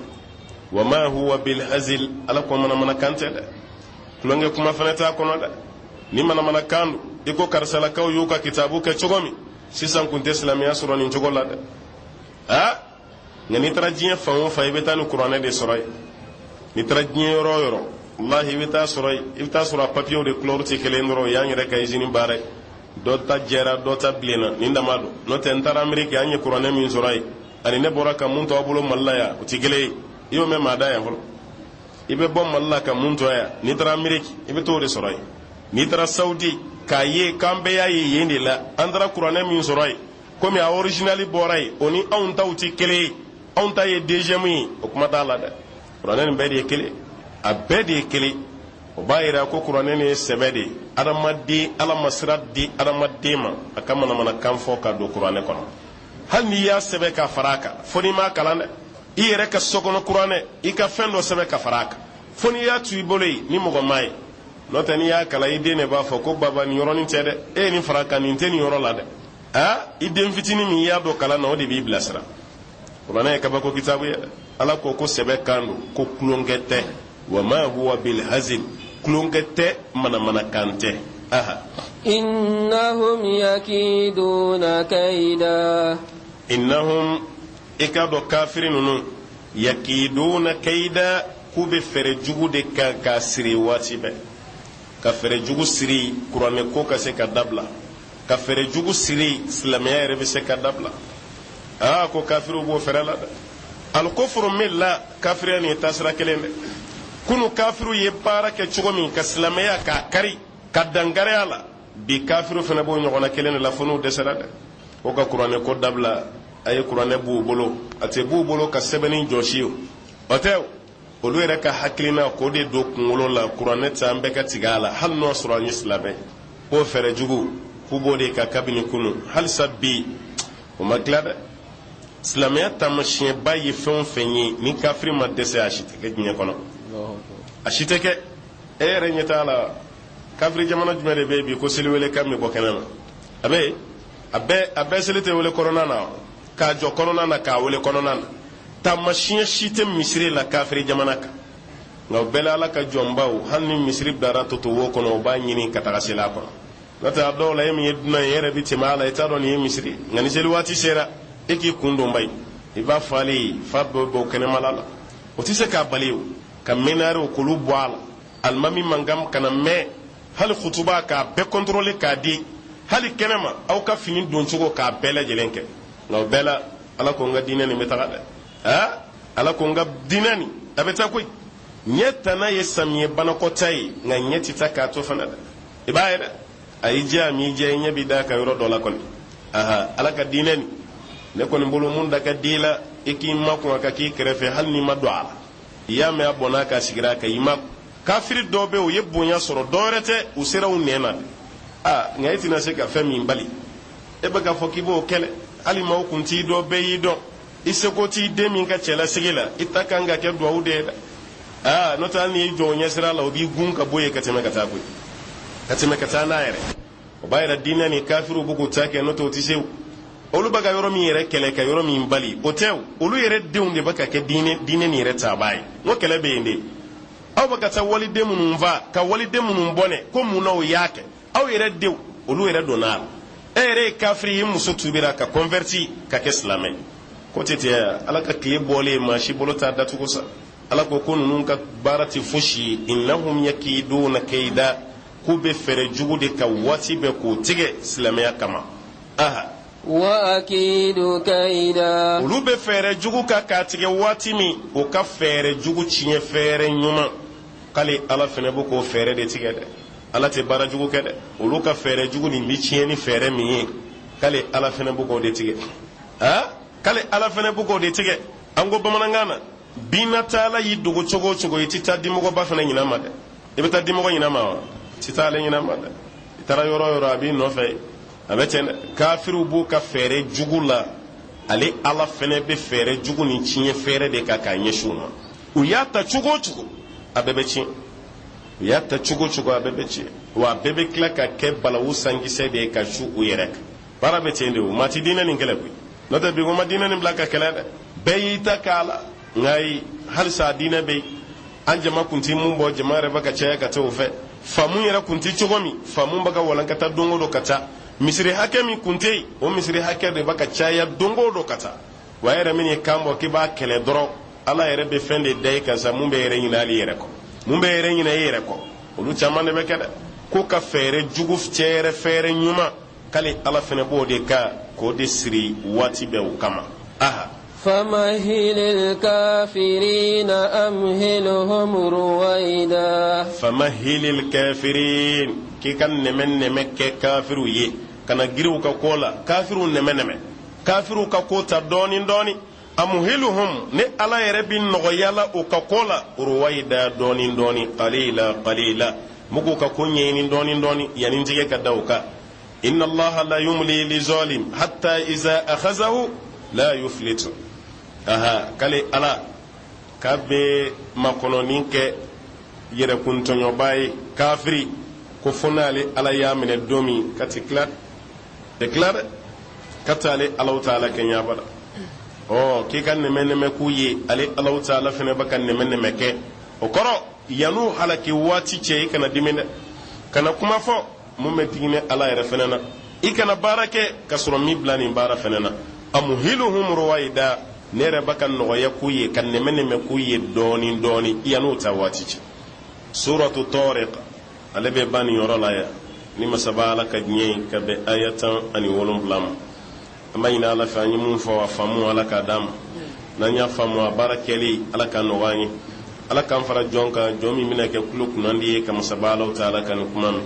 وما هو بالهزل, Ala ko manamanakan tɛ dɛ, tulonkɛ kuma fɛnɛ t'a kɔnɔ dɛ. Ni manamanakan don i ko karisalakaw y'u ka kitabu kɛ cogo min, sisan kun tɛ silamɛya sɔrɔ nin cogo la dɛ. A nka n'i taara diɲɛ fan o fan, i bɛ taa ni kuranɛ de sɔrɔ yen. N'i taara diɲɛ yɔrɔ o yɔrɔ, walahi, i bɛ taa sɔrɔ yen. I bɛ taa sɔrɔ a papiyew de couleur tɛ kelen dɔrɔn. O y'an yɛrɛ ka usine baara ye, dɔ ta jɛra, dɔ ta bilenna, nin dama don. N'o tɛ, n taara Ameriki, an ye kuranɛ min sɔrɔ yen. Ani ne bɔra ka mun to aw bolo Mali la yan, o tɛ kelen ye. I y'o mɛn maa da yan fɔlɔ? I bɛ bɔ Mali la ka mun to yan, n'i taara Ameriki, i bɛ t'o de sɔrɔ yen. N'i taara Saudi, k'a ye k'an bɛɛ y'a ye yen de la, an taara kuranɛ min sɔrɔ yen, komi a original bɔra yen, o ni anw taw tɛ kelen ye, anw ta ye deuxième ye, o kuma t'a la dɛ. Kuranɛ nin bɛɛ de ye kelen, a bɛɛ de ye kelen. O b'a yira ko kuranɛ nin ye sɛbɛ de ye. Adamaden, Ala ma sira di adamaden ma a ka manamanakan fɔ ka don kuranɛ kɔnɔ. Hali n'i y'a sɛbɛ ka fara a kan, fo n'i m'a kalan dɛ. I yɛrɛ ka so kɔnɔ kuranɛ, i ka fɛn dɔ sɛbɛ ka fara a kan, fo n'i y'a to i bolo yen ni mɔgɔ m'a ye. N'o tɛ, n'i y'a kalan, i den de b'a fɔ ko baba, nin yɔrɔnin tɛ dɛ, e ye nin fara a kan, nin tɛ nin yɔrɔ la dɛ. Aa, i den fitinin min i y'a dɔn kalan na, o de b'i bilasira. Kuranɛ ye kabako kitabu ye dɛ. Ala ko ko sɛbɛ kan don, ko tulonkɛ tɛ. Wa ma huwa bil hazil, tulonkɛ tɛ, manamanakan tɛ. Aha. Innahum yakiduna kaida. Innahum, i k'a dɔn kafiri ninnu, yakiduna kaida, k'u bɛ fɛɛrɛ jugu de kan k'a siri waati bɛɛ, ka fɛɛrɛ jugu siri kuranɛ ko ka se ka dabila, ka fɛɛrɛ jugu siri silamɛya yɛrɛ bɛ se ka dabila. Aa, ko kafiriw b'o fɛɛrɛ la dɛ. Alikofuru mila, kafiriya nin ye taasira kelen dɛ. Kunu kafiriw ye baara kɛ cogo min ka silamɛya k'a kari ka dankari a la, bi kafiriw fana b'o ɲɔgɔnna kelen de la, fo n'u dɛsɛra dɛ. O ka kuranɛ ko dabila, a ye kuranɛ b'u bolo, a tɛ b'u bolo ka sɛbɛnni jɔsi. O o tɛ, olu yɛrɛ ka hakilina k'o de don kunkolo la, kuranɛ tɛ, an bɛɛ ka tigɛ a la, hali n'o sɔrɔ an ye silamɛ. K'o fɛɛrɛ jugu k'u b'o de kan kabini kunu, halisa bi o ma tila dɛ. Silamɛya taamasiyɛnba ye fɛn o fɛn ye, ni kafiri ma dɛsɛ, a si tɛ kɛ diɲɛ kɔnɔ, a si tɛ kɛ. E yɛrɛ ɲɛ t'a la, kafiri jamana jumɛn de bɛ yen bi ko seliwele kan bɛ bɔ kɛnɛ ma? A bɛ yen, a bɛɛ seli tɛ wele kɔnɔna na, k'a jɔ kɔnɔna na, k'a wele kɔnɔna na. Taamasiyɛn si tɛ misiri la kafiri jamana kan. Nka o bɛɛ la, Ala ka jɔnbaw, hali ni misiri bilara toto wo kɔnɔ, o b'a ɲini ka taga seli a kɔnɔ. N'o tɛ, a dɔw la, e min ye dunan ye, e yɛrɛ bɛ tɛmɛ a la, i t'a dɔn nin ye misiri. Nka ni seli waati sera, e k'i kun don bayi, i b'a fɔ ale ye f'a bɛ bɔ kɛnɛmala la. O tɛ se k'a bali o ka mɛnɛriw k'olu bɔ a la, alimami mankan kana mɛn, hali kutuba k'a bɛɛ kɔntɔrɔle k'a di, hali kɛnɛma aw ka fini don cogo k'a bɛɛ lajɛlen kɛ. Nka o bɛɛ la, Ala ko n ka diinɛ nin bɛ taga dɛ. Aa, Ala ko n ka diinɛ nin a bɛ taa koyi. Ɲɛ tana ye samiyɛ banakɔta ye, nka ɲɛ tɛ taa k'a to fana dɛ. I b'a ye dɛ, a y'i diya, a m'i diya, i ɲɛ b'i da ka yɔrɔ dɔ la kɔni. Aha, Ala ka diinɛ nin, ne kɔni bolo, mun da ka di i la, i k'i makun a ka k'i kɛrɛfɛ, hali n'i ma don a la. I y'a mɛn, a bɔnna ka sigira a kan, i ma. Kafiri dɔw bɛ yen, u ye bonya sɔrɔ, dɔwɛrɛ tɛ, u sera u nɛn na dɛ. Aa, nka e tɛna se ka fɛn min bali, e bɛ k'a fɔ k'i b'o kɛlɛ, hali maaw kun t'i dɔn, bɛɛ y'i dɔn. I seko t'i den min ka cɛlasigi la, i ta kan ka kɛ duwawu de ye dɛ. Aa, n'o tɛ, hali n'i jɔ o ɲɛsira la, o b'i gun ka bɔ yen ka tɛmɛ ka taa koyi, ka tɛmɛ ka taa n'a yɛrɛ. O b'a yira diinɛ ni kafiriw bɛ k'u ta kɛ, n'o tɛ o tɛ se. Olu bɛ ka yɔrɔ min yɛrɛ kɛlɛ, ka yɔrɔ min bali, o tɛ o, olu yɛrɛ denw de bɛ ka kɛ diinɛ nin yɛrɛ taabaa ye. N ko kɛlɛ bɛ yen de. Aw bɛ ka taa waliden minnu fa, ka waliden minnu bɔnɛ, ko mun na o y'a kɛ? Aw yɛrɛ denw, olu yɛrɛ donna a la. E yɛrɛ ye kafiri ye, muso tubira ka converti ka kɛ silamɛ ye. Ko tɛ ten. Ala ka tile bɔlen, maa si bolo t'a datugu sa. Ala ko ko ninnu ka baara tɛ fosi ye. Innahum yakiduna kaida, k'u bɛ fɛɛrɛ jugu de ka waati bɛɛ k'o tigɛ silamɛya kama. Aha. Wa akidu kaida. Olu bɛ fɛɛrɛ jugu kan k'a tigɛ waati min, o ka fɛɛrɛ jugu tiɲɛ fɛɛrɛ ɲuman, k'ale Ala fana bɛ k'o fɛɛrɛ de tigɛ dɛ. Ala tɛ baara jugu kɛ dɛ. Olu ka fɛɛrɛ jugu nin bɛ tiɲɛ ni fɛɛrɛ min ye, k'ale Ala fana bɛ k'o de tigɛ. Aa, k'ale Ala fana bɛ k'o de tigɛ. An ko bamanankan na, binataala y'i dogo cogo o cogo, i tɛ taa dimɔgɔba fana ɲin'a ma dɛ. I bɛ taa dimɔgɔ ɲin'a ma wa? I tɛ taa ale ɲin'a ma dɛ. I taara yɔrɔ o yɔrɔ, a b'i nɔfɛ, a bɛ ten dɛ. Kafiriw b'u ka fɛɛrɛ jugu la, ale Ala fana bɛ fɛɛrɛ jugu ni tiɲɛ fɛɛrɛ de kan k'a ɲɛsin u ma. U y'a ta cogo o cogo, a bɛɛ bɛ tiɲɛ. U y'a ta cogo o cogo, a bɛɛ bɛ tiɲɛ. Wa a bɛɛ bɛ tila ka kɛ balawu sankisɛ de ye ka su u yɛrɛ kan. Baara bɛ ten de. O maa ti diinɛ nin kɛlɛ koyi. N'o tɛ, bi ko ma diinɛ nin bila ka kɛlɛ dɛ, bɛɛ y'i ta k'a la. Nka ayi, halisa a diinɛ bɛ yen. An jama kun ti mun bɔ, jama yɛrɛ bɛ ka caya ka taa o fɛ. Faamu yɛrɛ kun ti cogo min, faamu bɛ ka walankata don o don ka taa. Misiri hakɛ min kun tɛ yen, o misiri hakɛ de bɛ ka caya don o don ka taa. Wa e yɛrɛ min ye kan bɔ k'i b'a kɛlɛ dɔrɔn, Ala yɛrɛ bɛ fɛn de da i kan sa, mun bɛ yɛrɛ ɲinɛ hali i yɛrɛ kɔ, mun bɛ yɛrɛ ɲinɛ i yɛrɛ kɔ. Olu caman de bɛ kɛ dɛ. Ko ka fɛɛrɛ jugu cɛ yɛrɛ fɛɛrɛ ɲuman, k'ale Ala fɛnɛ b'o de kan k'o de siri waati bɛɛ o kama. Aha. فمهل الكافرين أمهلهم رويدا. فمهل الكافرين k'i ka nɛmɛ nɛmɛ kɛ kafiriw ye, kana girin u ka ko la. Kafiriw nɛmɛ nɛmɛ, kafiriw ka ko ta dɔɔni dɔɔni. Amuhiluhum, ne Ala yɛrɛ bi nɔgɔya la u ka ko la, ruwayida, dɔɔni dɔɔni, qalila qalila, n bɛ k'u ka ko ɲɛɲini dɔɔni dɔɔni yanni n tigɛ ka da u kan. Inna Allaha la yumli lizalim hatta iza akhazahu la yuflitu. Aha, k'ale Ala k'a bɛ makɔnɔni kɛ yɛrɛkuntɔɲɔbaa ye, kafiri, ko fo n'ale Ala y'a minɛ don min ka ti tila tɛ tila dɛ, ka t'ale Alahu taala kɛ ɲaba la. Ɔ, k'i ka nɛmɛ nɛmɛ k'u ye, ale Alahu taala fana bɛ ka nɛmɛ nɛmɛ kɛ. O kɔrɔ, yan'u halaki waati cɛ, i kana dimi dɛ, kana kuma fɔ mun bɛ digi ne Ala yɛrɛ fana na, i kana baara kɛ ka sɔrɔ min bila nin baara fana na. Amuhiluhum ruwaida, ne yɛrɛ bɛ ka nɔgɔya k'u ye, ka nɛmɛ nɛmɛ k'u ye dɔɔni dɔɔni yan'u ta waati cɛ. Suratu Tariq ale bɛ ban nin yɔrɔ la yan, ni masaba Ala ka diɲɛ ye, ka bɛn aya 17 ma. An b'a ɲini Ala fɛ, an ye mun fɔ, a faamu Ala k'a d'an ma. N'an y'a faamu, a baara kɛli Ala k'a nɔgɔya an ye. Ala k'an fara jɔn kan, jɔn min bɛna kɛ tulo kunnandi ye ka masaba Alaw taala ka nin kuma mɛn.